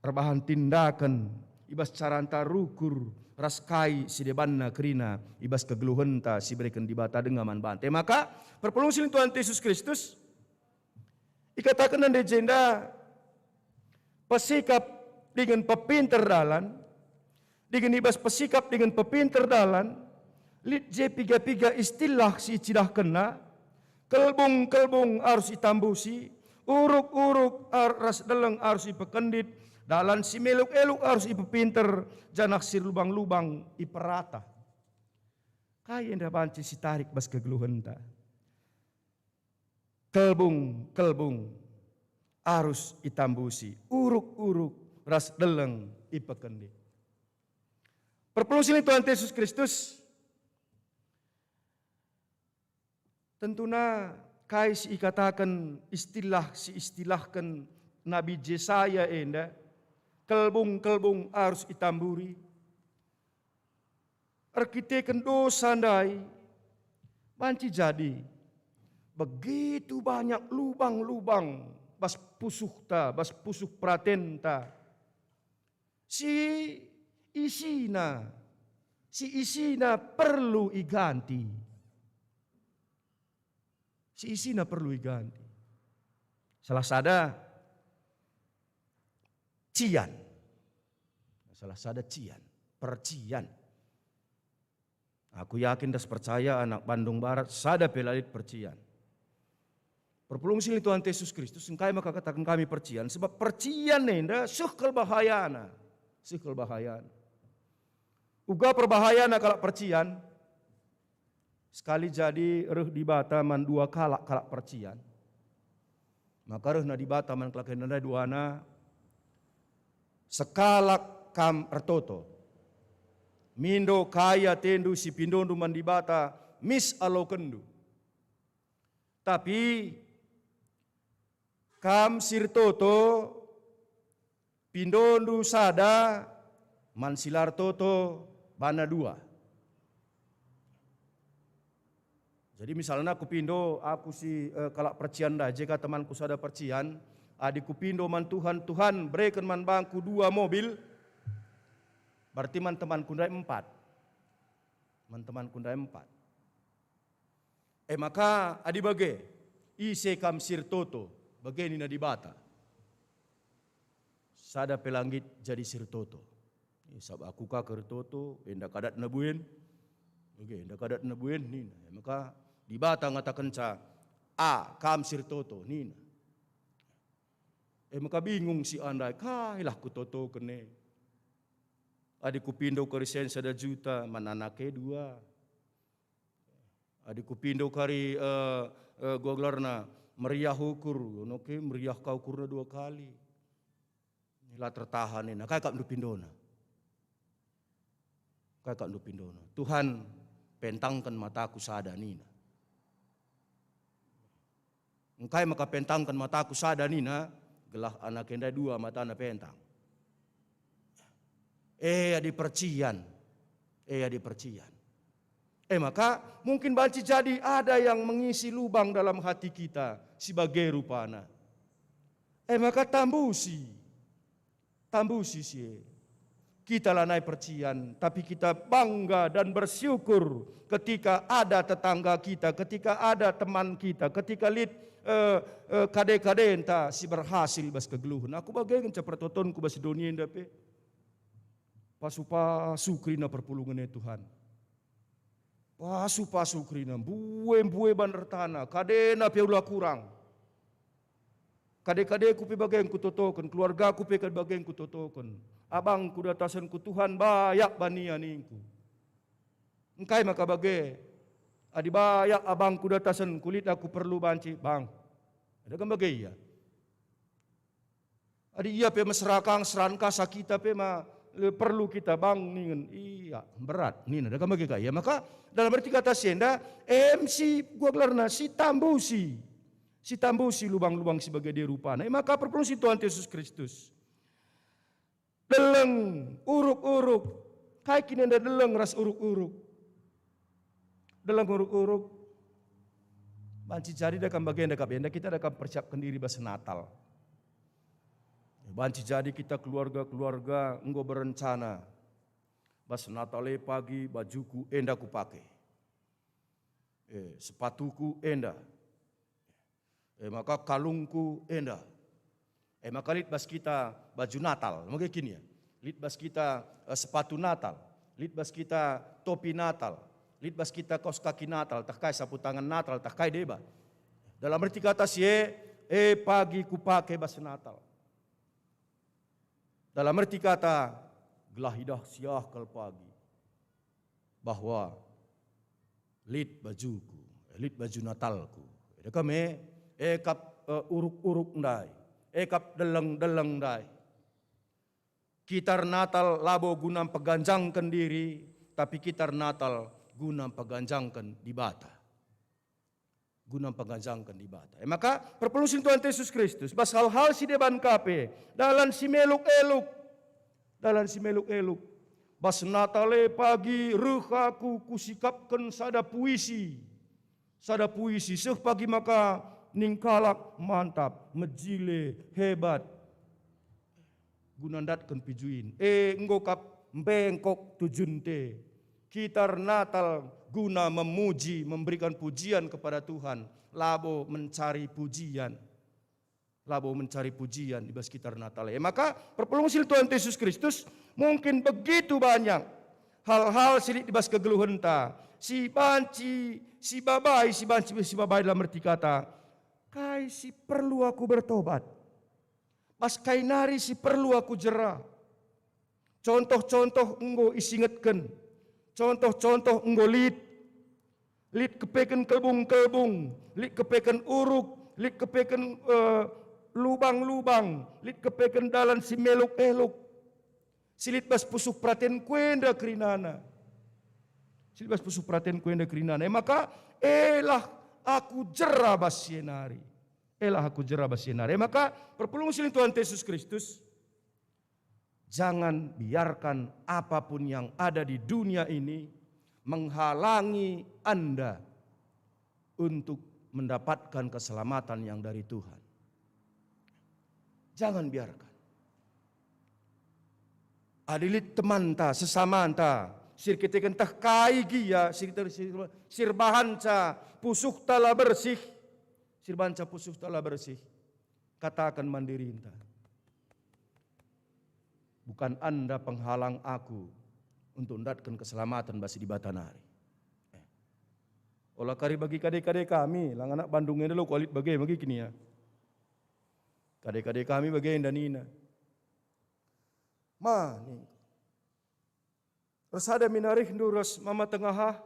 erbahan tindaken, i bas caranta rukur ras kai si debanna kerina i bas kegeluhenta si ibereken Dibata denga man banta. E maka, perpulung si lit Tuhan Yesus Kristus, ikatakenna ndai jenda, pesikap dingen pepinter dalan, dingen i bas pesikap dingen pepinter dalan, lit je piga-piga istilah si icidahkenna, kelbung-kelbung arus itambusi, uruk-uruk ar-, ras deleng arus ipekendit, dalan si meluk-eluk arus ipepinter, janah si lubang-lubang iperata. Kai enda banci sitarik bas kegeluhenta? Kelbung-kelbung arus itambusi, uruk-uruk ras deleng ipekendit. Perpulung si lit Tuhan Yesus Kristus, tentuna kai si ikataken istilah si istilahken Nabi Jesaya enda, kelbung-kelbung arus itamburi, erkiteken dosa ndai, banci jadi begitu banyak lubang-lubang bas pusuhta, bas pusuh peratenta, si isina, si isina perlu iganti. Si isina perlu iganti. Salah sada cian. Salah sada cian, percian. Aku yakin ras percaya anak Bandung Barat sada pe la lit percian. Perpulung si lit Tuhan Yesus Kristus, engkai maka kataken kami percian? Sebab percian enda seh kal bahayana. Seh kal bahayana. Uga perbahayana kalak percian? Sekali jadi reh Dibata man dua kalak, kalak percian. Maka rehna Dibata man kalak enda ndai duana, "Sekalak kam ertoto. Mindo kai atendu si pindondu man Dibata mis alokenndu. Tapi kam si ertoto, pindondu sada, man si la ertoto bana dua." Jadi misalna kupindo aku si, eh, kalak percian ndai, je ka temanku sada percian, adi kupindo man Tuhan, "Tuhan, bereken man bangku dua mobil," berarti man temanku ndai empat. Man temanku ndai empat. E maka, adi bage, ise kam si ertoto, bage nina Dibata. sada pe la nggit jadi si ertoto. Eh, sabap aku ka ertoto, enda kadatna buen. Oke, enda kadatna buen nina. E maka Dibata ngatakenca, "A, kam si ertoto," nina. E maka bingung si enda, "Kai lah kutotoken e? Adi kupindo kari sen sada juta, man anak e dua. Adi kupindo kari, eh, eh, gua gelarna, meriah ukur, ono ke meriah ka ukurna dua kali. La tertahan nina, kai kap ndu pindona? Kai kap ndu pindona? Tuhan, pentangken mataku sada," nina. "Engkai maka pentangken mataku sada," nina, gelah anak enda dua matana pentang. Eh, adi percian. Eh, adi percian. Eh, maka mungkin banci jadi ada yang mengisi lubang dalam hati kita si bage rupana. Eh, maka tambusi. Tambusi si e. Kita lanai percian, tapi kita bangga dan bersyukur ketika ada tetangga kita, ketika ada teman kita, ketika lit, eh, eh, kade-kadenta si berhasil bas kegeluhen. Aku bage ngenca pertotonku bas doni enda pe. Pasu-pasu kerina perpulungen e, Tuhan. Pasu-pasu kerina, mbue-mbue ban ertana, kadena pe ula kurang. Kade-kadeku pe bage engkutotoken, keluargaku pe bage engkutotoken. Abangku datasenku, Tuhan, bayak bania ningku. Engkai maka bage? Adi bayak abangku datasenku, lit aku perlu banci, Bang. Ada kan bage ia? Adi ia pe mesera ka, seran ka, sakita pe ma, le, perlu kita, Bang, ningen. Ia, berat, nina. Ada kan bage ka ia. Maka dalam arti kata si enda, em si gua gelarna, si tambusi. Si tambusi lubang-lubang si bage rupana. E maka perpulung si Tuhan Yesus Kristus. Deleng, uruk-uruk. Kai kin enda deleng ras uruk-uruk? Deleng, uruk-uruk. Banci jadi dekam bagenda kap enda kita dekam persiapken diri bas Natal. Banci jadi kita keluarga-keluarga enggo berencana. Bas Natal e pagi bajuku enda kupake. Eh, sepatuku enda. Eh, maka kalungku enda. Eh, maka lit bas kita baju Natal, maka gini ya. Lit bas kita, eh, sepatu Natal, lit bas kita topi Natal, lit bas kita kaos kaki Natal, tah kai sapu tangan Natal, tah kai deba. Dalam arti kata si e, eh, pagi kupake bas Natal. Dalam arti kata, gelah idah siah kal pagi bahwa lit bajuku, lit baju Natalku. Eda kami, e kap, eh, uruk-uruk ndai, e kap deleng-deleng ndai. Kita ernatal labo guna mpeganjangken diri, tapi kita ernatal guna mpeganjangken Dibata. Guna mpeganjangken Dibata. E maka, perpulung si Tuhan Yesus Kristus, bas hal-hal si deban ka pe, dalan si meluk-eluk, dalan si meluk-eluk. Bas Natal e pagi reh aku kusikapken sada puisi. Sada puisi, seh pagi maka ning kalak mantap, mejile, hebat. Guna ndatken pijuin. E, enggo kap mbengkok tujunte. Kita ernatal guna memuji, memberikan pujian kepada Tuhan, labo mencari pujian. Labo mencari pujian i bas kita ernatal. E maka, perpulung si Tuhan Yesus Kristus, mungkin begitu banyak hal-hal si lit i bas kegeluhenta, si banci, si babai, si banci, si babai dalam erti kata, kai si perlu aku bertobat? Bas kai nari si perlu aku jera? Contoh-contoh enggo isingetken, contoh-contoh enggo lit. Lit kepeken kelbung-kelbung, lit kepeken uruk, lit kepeken, eh, lubang-lubang, lit kepeken dalan si meluk-eluk. Si lit bas pusuh peratenku enda kerinana. Si lit bas pusuh peratenku enda kerinana. E maka, elah aku jera bas si e nari. Elah aku jera bas si e nari. E maka, perpulung si lit Tuhan Yesus Kristus, jangan biarkan apapun yang ada di dunia ini menghalangi Anda untuk mendapatkan keselamatan yang dari Tuhan. Jangan biarkan. Adi lit temanta, sesamanta, si erkiteken tah kai gia, si, si, si erbahanca pusuhta la bersih, si erbahanca pusuhta la bersih, kataken man dirinta, Bukan enda penghalang aku untuk ndatken keselamatan bas Dibata nari. Eh. Ola kari bagi kade-kade kami, lang anak Bandung enda lo kualit bage magi kin ia. Kade-kade kami bage enda nina. Ma, ningku. Ersada min arihndu ras mama tengahah?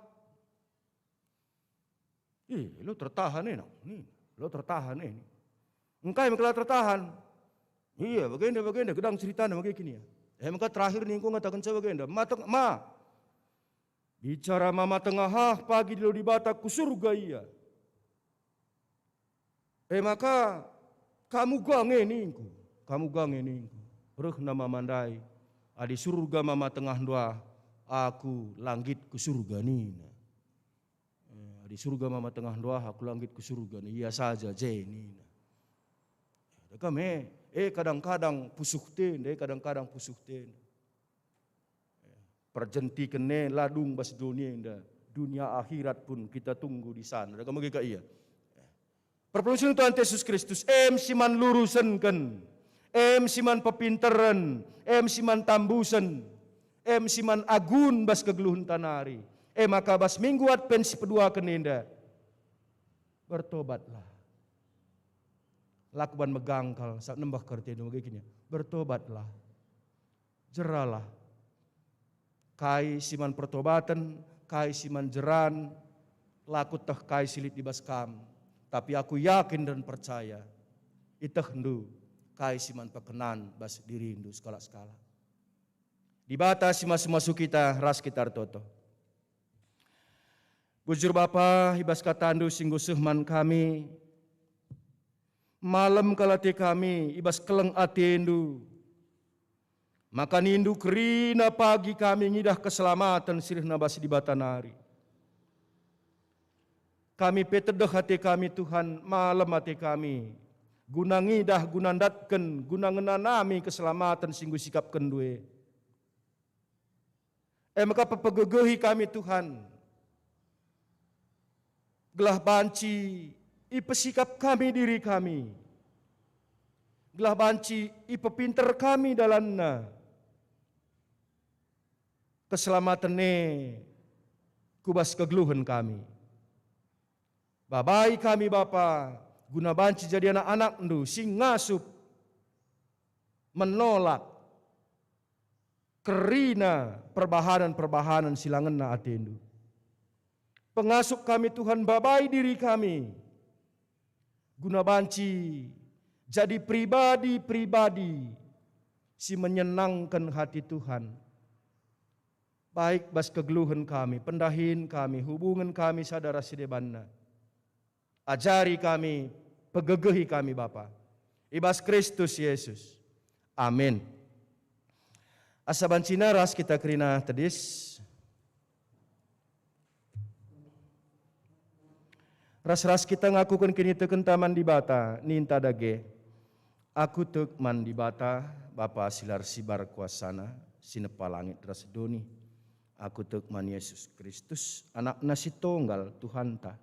Ih, lo tertahan e, nak. Nih, lo tertahan e, nih. Engkai maka la tertahan? Iya, bagenda, bagenda, gedang ceritana bage kin ia. Eh, maka terakhir ningku ngatakenca bagenda, "Ma teng-, ma, bicara mama tengahah pagi dialoi Dibata ku surga ia." E maka, "Kam uga nge," ningku, "kam uga nge," ningku. Rehna mama ndai, "Adi surga mama tengahndu ah, aku la nggit ku surga," nina. Eh, "Adi surga mama tengahndu ah, aku la nggit ku surga," nina. "Ia saja je," nina. Deka me, eh, kadang-kadang pusuh tenda, eh, kadang-kadang pusuh tenda. Perjentiken e la dung bas doni enda, dunia akhirat pun kita tunggu di sana. Dage megi ka ia. Perpulungen Tuhan Yesus Kristus, em si man lurusenken, em si man pepinteren, em si man tambusen, em si man agun bas kegeluhenta nari. E maka bas minggu Advent si peduaken enda, bertobatlah. La kuban megangkal, sabap nembeh kertina bage kin ia. Bertobatlah. Jeralah. Kai si man pertobaten, kai si man jeran, la kueteh kai si lit i bas kam. Tapi aku yakin dan percaya, itehndu kai si man pekenan bas dirindu sekalak-sekalak. Dibata si masu-masu kita, ras kita ertoto. Bujur Bapa, i bas katandu si enggo seh man kami, malem kal ate kami i bas keleng atendu, maka nindu kerina pagi kami ngidah keselamaten si rehna bas Dibata nari. Kami pe tedeh ate kami, Tuhan, malem ate kami, guna ngidah, guna ndatken, guna ngenanami keselamaten si enggo isikapkenNdu e. E maka pepegegehi kami, Tuhan, gelah banci ipesikap kami diri kami, gelah banci ipepinter kami dalanna keselamaten e ku bas kegeluhen kami. Babai kami, Bapa, guna banci jadi anak-anakNdu si ngasup, menolak kerina perbahanen-perbahanen si la ngena atendu. Pengasup kami, Tuhan, babai diri kami, guna banci jadi pribadi-pribadi si menyenangken hati Tuhan, baik bas kegeluhen kami, pendahin kami, hubungen kami sada ras si debanna. Ajari kami, pegegehi kami, Bapa, i bas Kristus Yesus. Amin. Asa bancina ras kita kerina tedis. Ras-ras kita ngakuken kinitekenta man Dibata, ninta dage, "Aku tek man Dibata, Bapa si la ersibar kuasana, si nepa langit ras doni. Aku tek man Yesus Kristus, AnakNa si Tonggal, Tuhanta."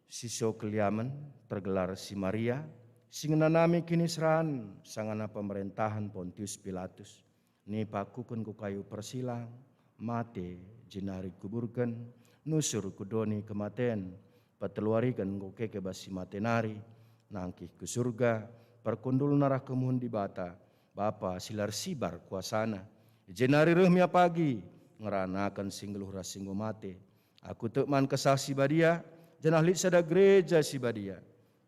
Si so keliamen, tergelar si Maria, si ngenanami kiniseran sangana pemerentahen Pontius Pilatus, nipakuken ku kayu persilang, mate, jenari kuburken, nusur ku doni kematen, peteluariken enggo keke bas si mate nari, nangkih ku Surga, perkundulna arah kemuhen Dibata, Bapa si la ersibar kuasana. Jenari reh me ia pagi, ngeranaken si nggeluh ras si enggo mate. Aku tek man Kesah Si Badia, janah lit sada Gereja Si Badia,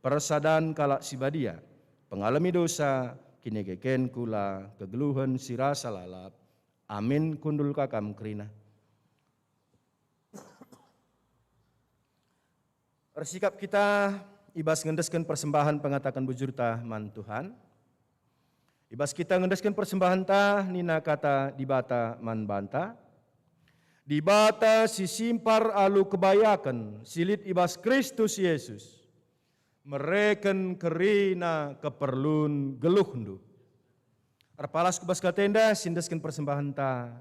persadan kalak si badia, pengalemi dosa, kinikekenken kula, kegeluhen si rasa lalap. Amin. Kundul ka kam kerina. Ersikap kita i bas ngendesken persembahen pengataken bujurta man Tuhan. I bas kita ngendesken persembahenta, nina kata Dibata man banta, "Dibata si simpar alu kebayaken si lit i bas Kristus Yesus, mereken kerina keperlun geluhndu." Erpalas ku bas katenda, si endesken persembahenta,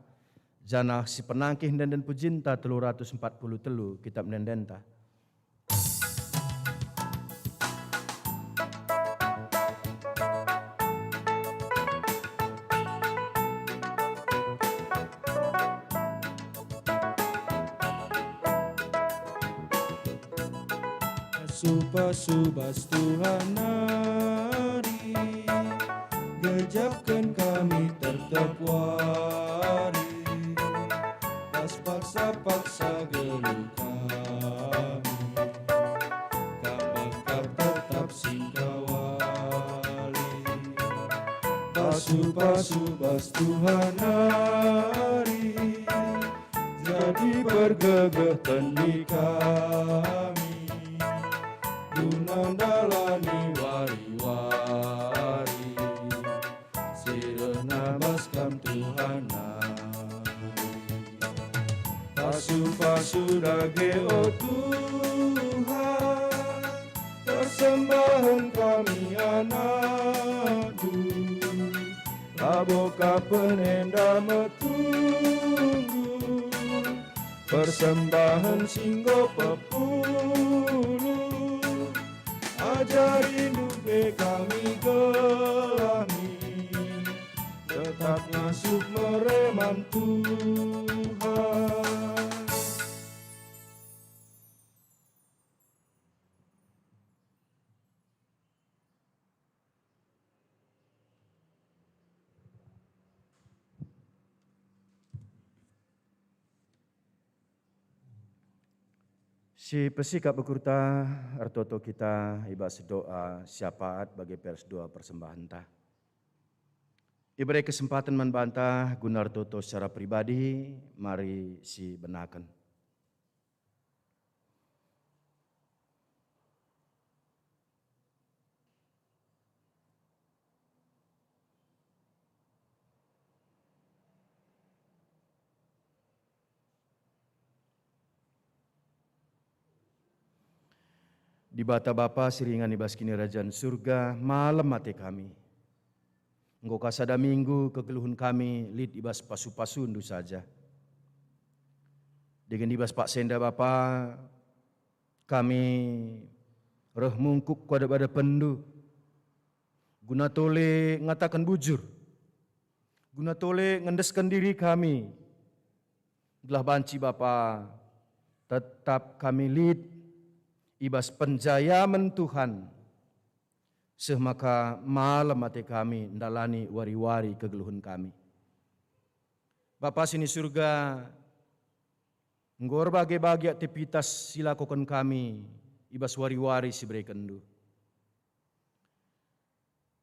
janah si penangkih ende-enden pujinta telu ratus empat puluh telu kitab ende-endenta. Pasu-pasu bas Tuhan nari, gejapken kami tep-tep wari, bas paksa-paksa geluh kami, Kam bengkak tetap singkawali. Pasu-pasu bas Tuhan nari, jadi pergegeh tendi kami, guna ndalani wari-wari si rehna bas Kam Tuhan nari. Pasu-pasu dage, o Tuhan, persembahen kami anakndu. Labo ka pe enda metunggung, persembahen si enggo pepulung. Ajarindu pe kami gelahmi, tetap ngasup mere man Tuhan. Si pesikap ukurta, ertoto kita i bas doa syafaat bage pe ras doa persembahenta. Ibere kesempaten man banta guna ertoto secara pribadi, mari sibenaken. Dibata Bapa si ringan i bas Kinirajan Surga, malem ate kami. Enggo ka sada minggu kegeluhen kami lit i bas pasu-pasundu saja. Dingen i bas paksa enda Bapa, kami reh mungkuk ku adep-adepenndu, guna tole ngataken bujur, guna tole ngendesken diri kami, gelah banci Bapa tetap kami lit i bas penjayamen Tuhan, seh maka malem ate kami ndalani wari-wari kegeluhen kami. Bapa si ni Surga, enggo erbage-bage aktivitas si lakoken kami i bas wari-wari si berekenndu.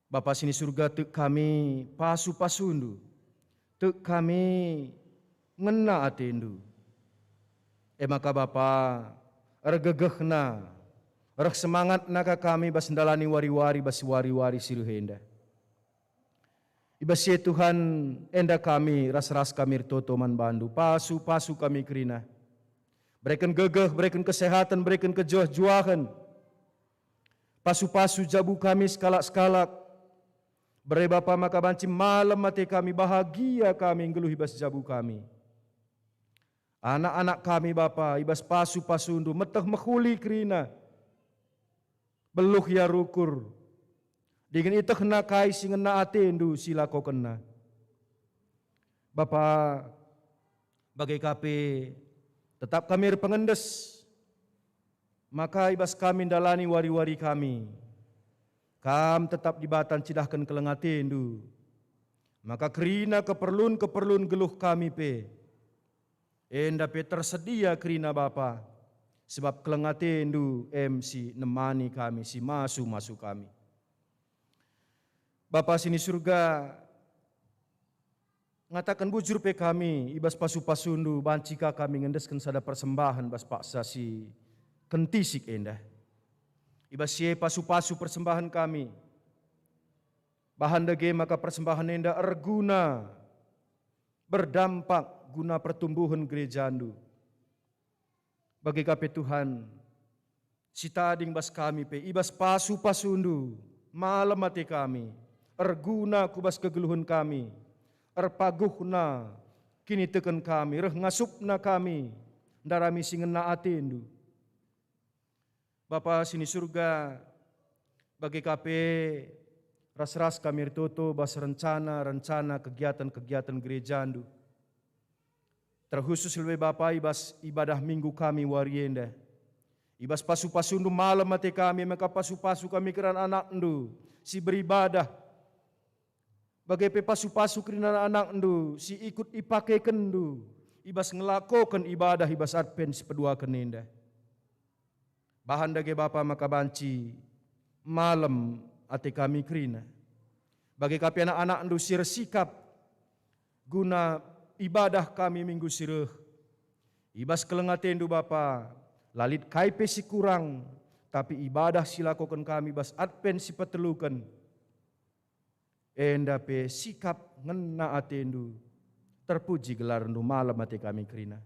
Bapa si ni Surga, tek kami pasu-pasundu, tek kami ngena atendu. E maka Bapa, ergegehna, reh semangatna ka kami bas ndalani wari-wari bas wari-wari si reh enda. I bas si e Tuhan, enda kami ras-ras kami ertoto man bandu, pasu-pasu kami kerina. Bereken gegeh, bereken kesehatan, bereken kejuah-juahen. Pasu-pasu jabu kami sekalak-sekalak. Bere Bapa maka banci malem ate kami, bahagia kami nggeluh i bas jabu kami. Anak-anak kami Bapa, i bas pasu-pasundu meteh mehuli kerina. Beluh ia rukur, dingen ietehna kai si ngena atendu si lakokenna. Bapa, bage ka pe, tetap kami erpengendes, maka i bas kami ndalani wari-wari kami, Kam tetap Dibata ncidahken keleng atendu, maka kerina keperlun-keperlun geluh kami pe, enda pe tersedia kerina Bapa, sebab keleng atendu em si nemani kami, si masu-masu kami. Bapa si ni Surga, ngataken bujur pe kami, i bas pasu-pasundu banci ka kami ngendesken sada persembahen bas paksa si kentisik enda. I bas si e pasu-pasu persembahen kami, bahan dage maka persembahen enda erguna, berdampak guna pertumbuhen gerejandu. Bage ka pe Tuhan, si tading bas kami pe, i bas pasu-pasundu, malem ate kami, erguna ku bas kegeluhen kami, erpaguhna kiniteken kami, reh ngasupna kami, ndarami si ngena atendu. Bapa si ni Surga, bage ka pe ras-ras kami ertoto bas rencana-rencana kegiatan-kegiatan gerejandu. Terkhusus lebe Bapa i bas ibadah Minggu kami wari enda. I bas pasu-pasundu malem ate kami, maka pasu-pasu kami kerina anakndu si beribadah, bage pe pasu-pasu kerina anakndu si ikut ipakekenndu i bas ngelakoken ibadah i bas Advent si peduaken enda. Bahan dage Bapa maka banci malem ate kami kerina. Bage ka pe anak-anakndu si ersikap guna ibadah kami minggu si reh. I bas keleng atendu Bapa, la lit kai pe si kurang, tapi ibadah si lakoken kami bas Advent si peteluken, enda pe sikap ngena atendu. Terpuji gelarndu, malem ate kami kerina.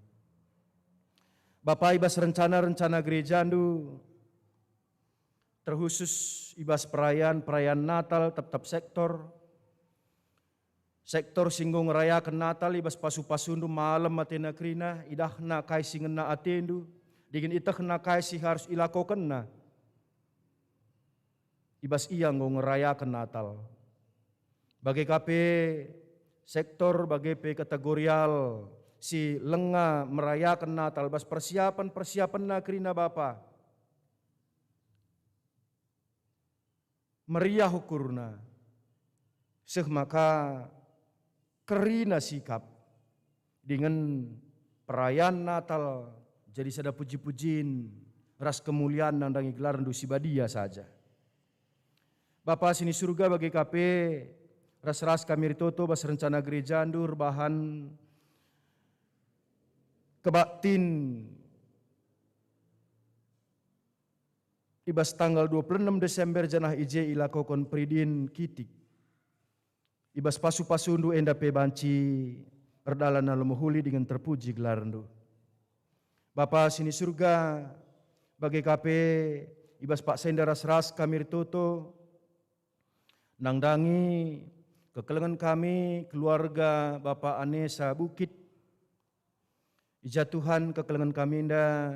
Bapa, i bas rencana-rencana gerejandu, terkhusus i bas perayaan-perayaan Natal tep-tep sektor, sektor si enggo ngerayaken Natal i bas pasu-pasundu malem atena kerina, idahna kai si ngena atendu, dingen itehna kai si harus ilakokenna i bas ia enggo ngerayaken Natal. Bage ka pe sektor, bage pe kategorial si langa merayaken Natal bas persiapen-persiapenna kerina Bapa. Meriah ukurna, seh maka kerina sikap, dingen perayaan Natal jadi sada puji-pujin ras kemulian nandangi gelarndu si badia saja. Bapa si ni Surga, bage ka pe ras-ras kami ertoto bas rencana gerejandu erbahan kebaktin i bas tanggal dua puluh enem Desember janah i je ilakoken peridin kitik. I bas pasu-pasundu enda pe banci erdalan alu mehuli dingen terpuji gelarndu. Bapa si ni Surga, bage ka pe i bas paksa enda ras-ras kami ertoto nandangi kekelengen kami keluarga Bapa Anesa Bukit. I ja Tuhan, kekelengen kami enda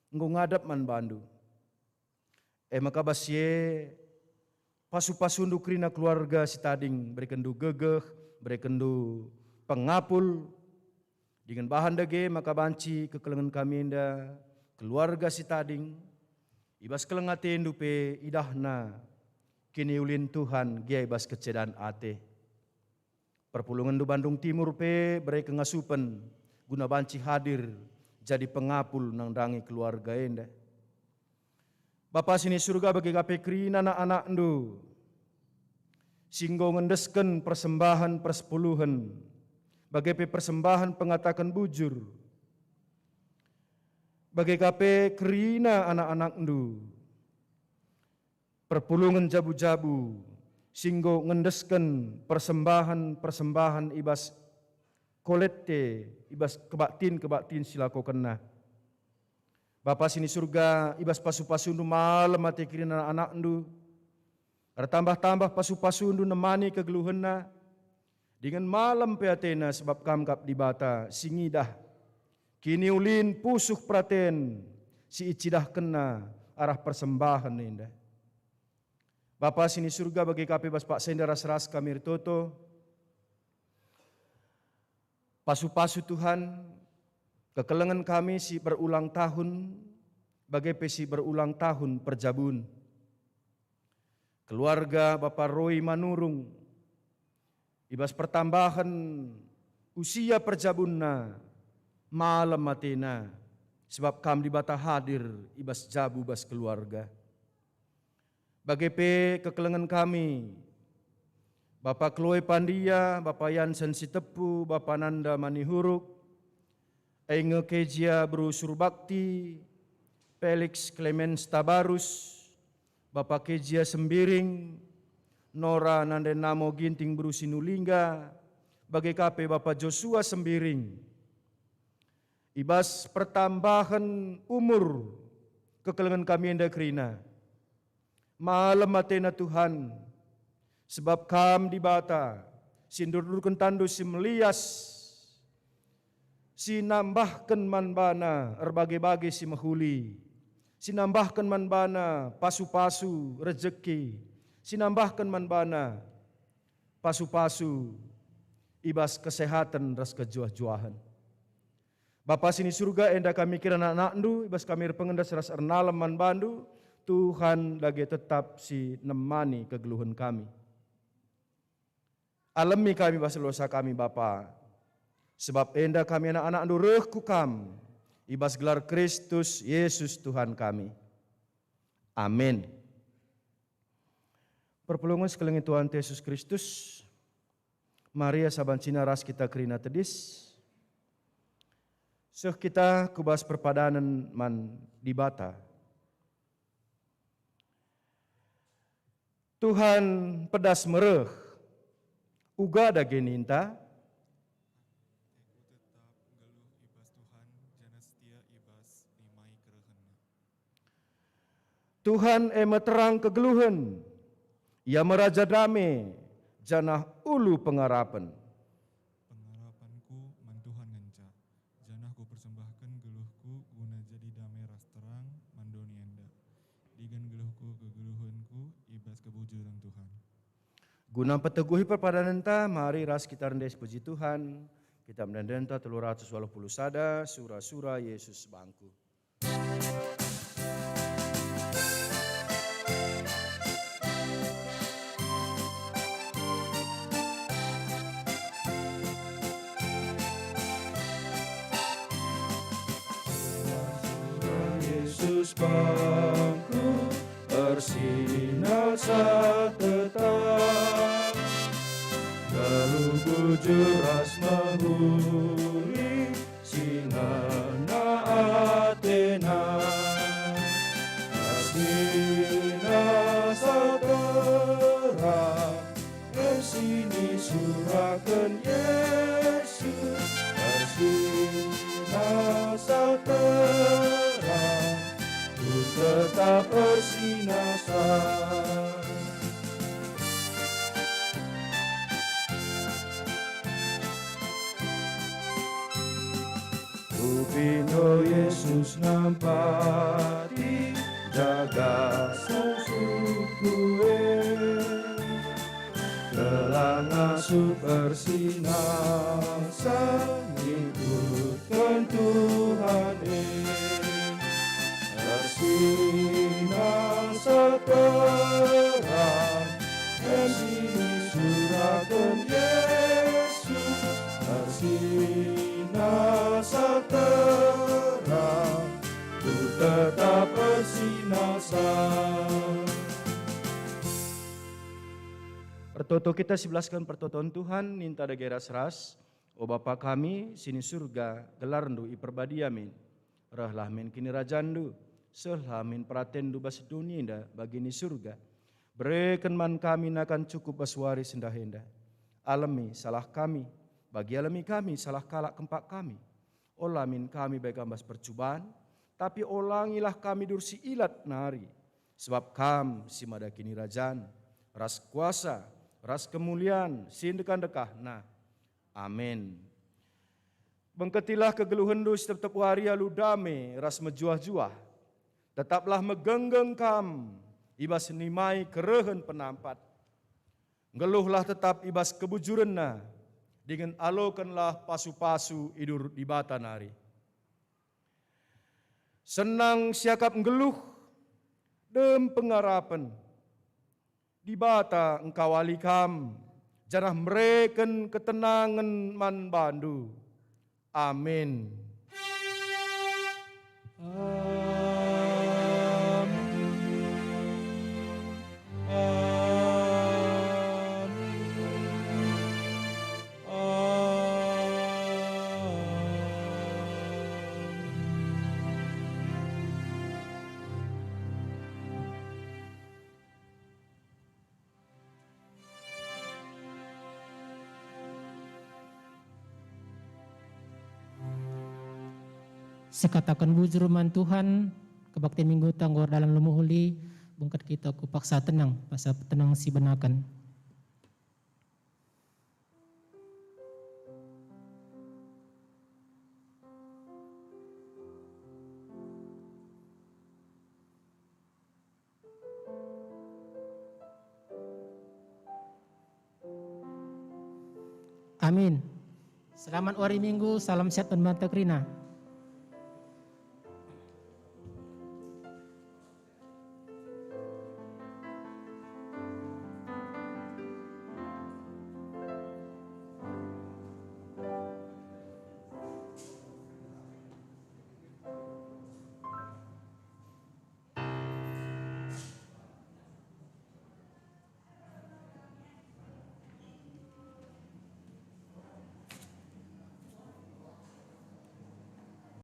enggo ngadap man bandu. E maka bas si e, pasu-pasundu kerina keluarga si tading, berekenndu gegeh, berekenndu pengapul, dingen bahan dage maka banci kekelengen kami enda keluarga si tading, i bas keleng atendu pe idahna kiniulin Tuhan gia i bas kecedan ate. Perpulungenndu Bandung Timur pe bere kengasupen guna banci hadir jadi pengapul nandangi keluarga enda. Bapa si ni Surga, bage ka pe kerina anak-anakndu si enggo ngendesken persembahen persepuluhen, bage pe persembahen pengataken bujur, bage ka pe kerina anak-anakndu perpulungen jabu-jabu si enggo ngendesken persembahen-persembahen i bas kolette, i bas kebaktin-kebaktin si lakokenna. Bapa si ni Surga, i bas pasu-pasundu malem ate kerina anak-anakndu, ertambah-tambah pasu-pasundu nemani kegeluhenna, dingen malem pe atena, sebab Kam kap Dibata si ngidah kiniulin pusuh peraten si icidahkenna arah persembahen enda. Bapa si ni Surga, bage ka pe bas paksa enda ras-ras kami ertoto pasu-pasu Tuhan, kekelengen kami si berulang tahun, bage pe si berulang tahun perjabun. Keluarga Bapa Roy Manurung, i bas pertambahen usia perjabunna, malem atena, sebab Kam Dibata hadir i bas jabu bas keluarga. Bage pe kekelengen kami, Bapa Kloe Pandia, Bapa Yansen Sitepu, Bapa Nanda Manihuruk, Enge Kejia Beru Surbakti, Felix Clemens Tabarus, Bapa Kejia Sembiring, Nora Nande Namo Ginting Beru Sinulingga, bage ka pe Bapa Josua Sembiring. I bas pertambahen umur kekelengen kami enda kerina, malem atena Tuhan, sebab Kam Dibata si ndurdurken tanNdu si melias, si nambahken man bana erbage-bage si mehuli, si nambahken man bana pasu-pasu rejeki, si nambahken man bana pasu-pasu i bas kesehaten ras kejuah-juahen. Bapa si ni Surga, enda kami kira anak-anakNdu, i bas kami erpengendas ras ernalem man bandu, Tuhan dage tetap si nemani kegeluhen kami. Alemi kami bas dosa kami, Bapa, sebab enda kami anak-anakNdu reh ku Kam, i bas gelar Kristus Yesus Tuhan kami. Amin. Perpulungen si kelengi Tuhan Yesus Kristus, Maria saban cina ras kita kerina tedis, seh kita ku bas perpadanen man Dibata. Tuhan pedas mereh, uga dage ninta. Aku tetap nggeluh i bas Tuhan, janah setia i bas nimai kerehenNa. Tuhan e me terang kegeluhen, Ia me Raja Dame, janah ulu pengarapen. Pengarapenku man Tuhan ngenca, janah kupersembahken geluhku guna jadi dame ras terang man doni enda, dingen geluhku kegeluhenku i bas kebujuren Tuhan. Guna mpeteguhi perpadanenta, mari ras kita rende sipuji Tuhan, kita mendendenta telu ratus waluh puluh sada, sura-sura Yesus bangku. Yesus bangku ersinalsa tetap, lalu bujur ras mehuli si ngena atena. Ersinalsa terang, ersinisuraken Yesus, ersinalsa terang, ku tetap ersinalsa. Kupindo Yesus nampati jaga sungsuhku e. Telah ngasup ersinalsa ngikutken Tuhan e. Ersinalsa terang, ersinisuraken Yesus, ersinalsa terang, ku tetap ersinalsa. Ertoto kita sibelasken pertoton Tuhan, ninta dage ras-ras. O Bapa kami, si ni Surga, gelarNdu iperbadia min. Rehlah min kinirajanNdu, sehlah min peratenNdu bas doni enda bagi ni Surga. Bereken man kami nakan cukup bas wari sendah enda. Alemi salah kami, bagi alemi kami salah kalak kempak kami. Ola min kami bai Kam bas percuban, tapi olangilah kami dursi ilat nari. Sebab Kam si mada kinirajan, ras kuasa, ras kemulian si ndekah-ndekahna. Amin. Bengketilah kegeluhenndu si tep-tep wari alu dame ras mejuah-juah. Tetaplah megenggeng kam i bas nimai kerehen penampat. Nggeluhlah tetap i bas kebujurenna, dingen alokenlah pasu-pasu i durut Dibata nari. Senang siakap nggeluh, dem pengarapen. Dibata engkawali kam, janah mereken ketenangen man bandu. Amin. Amin. Amin. Amin. Sikataken bujur man Tuhan, kebaktin Mingguta enggo erdalan lumuhuli, bengket kita ku paksa tenang, paksa tenang sibenaken. Amin. Selamat wari Minggu, salam sehat man banta kerina.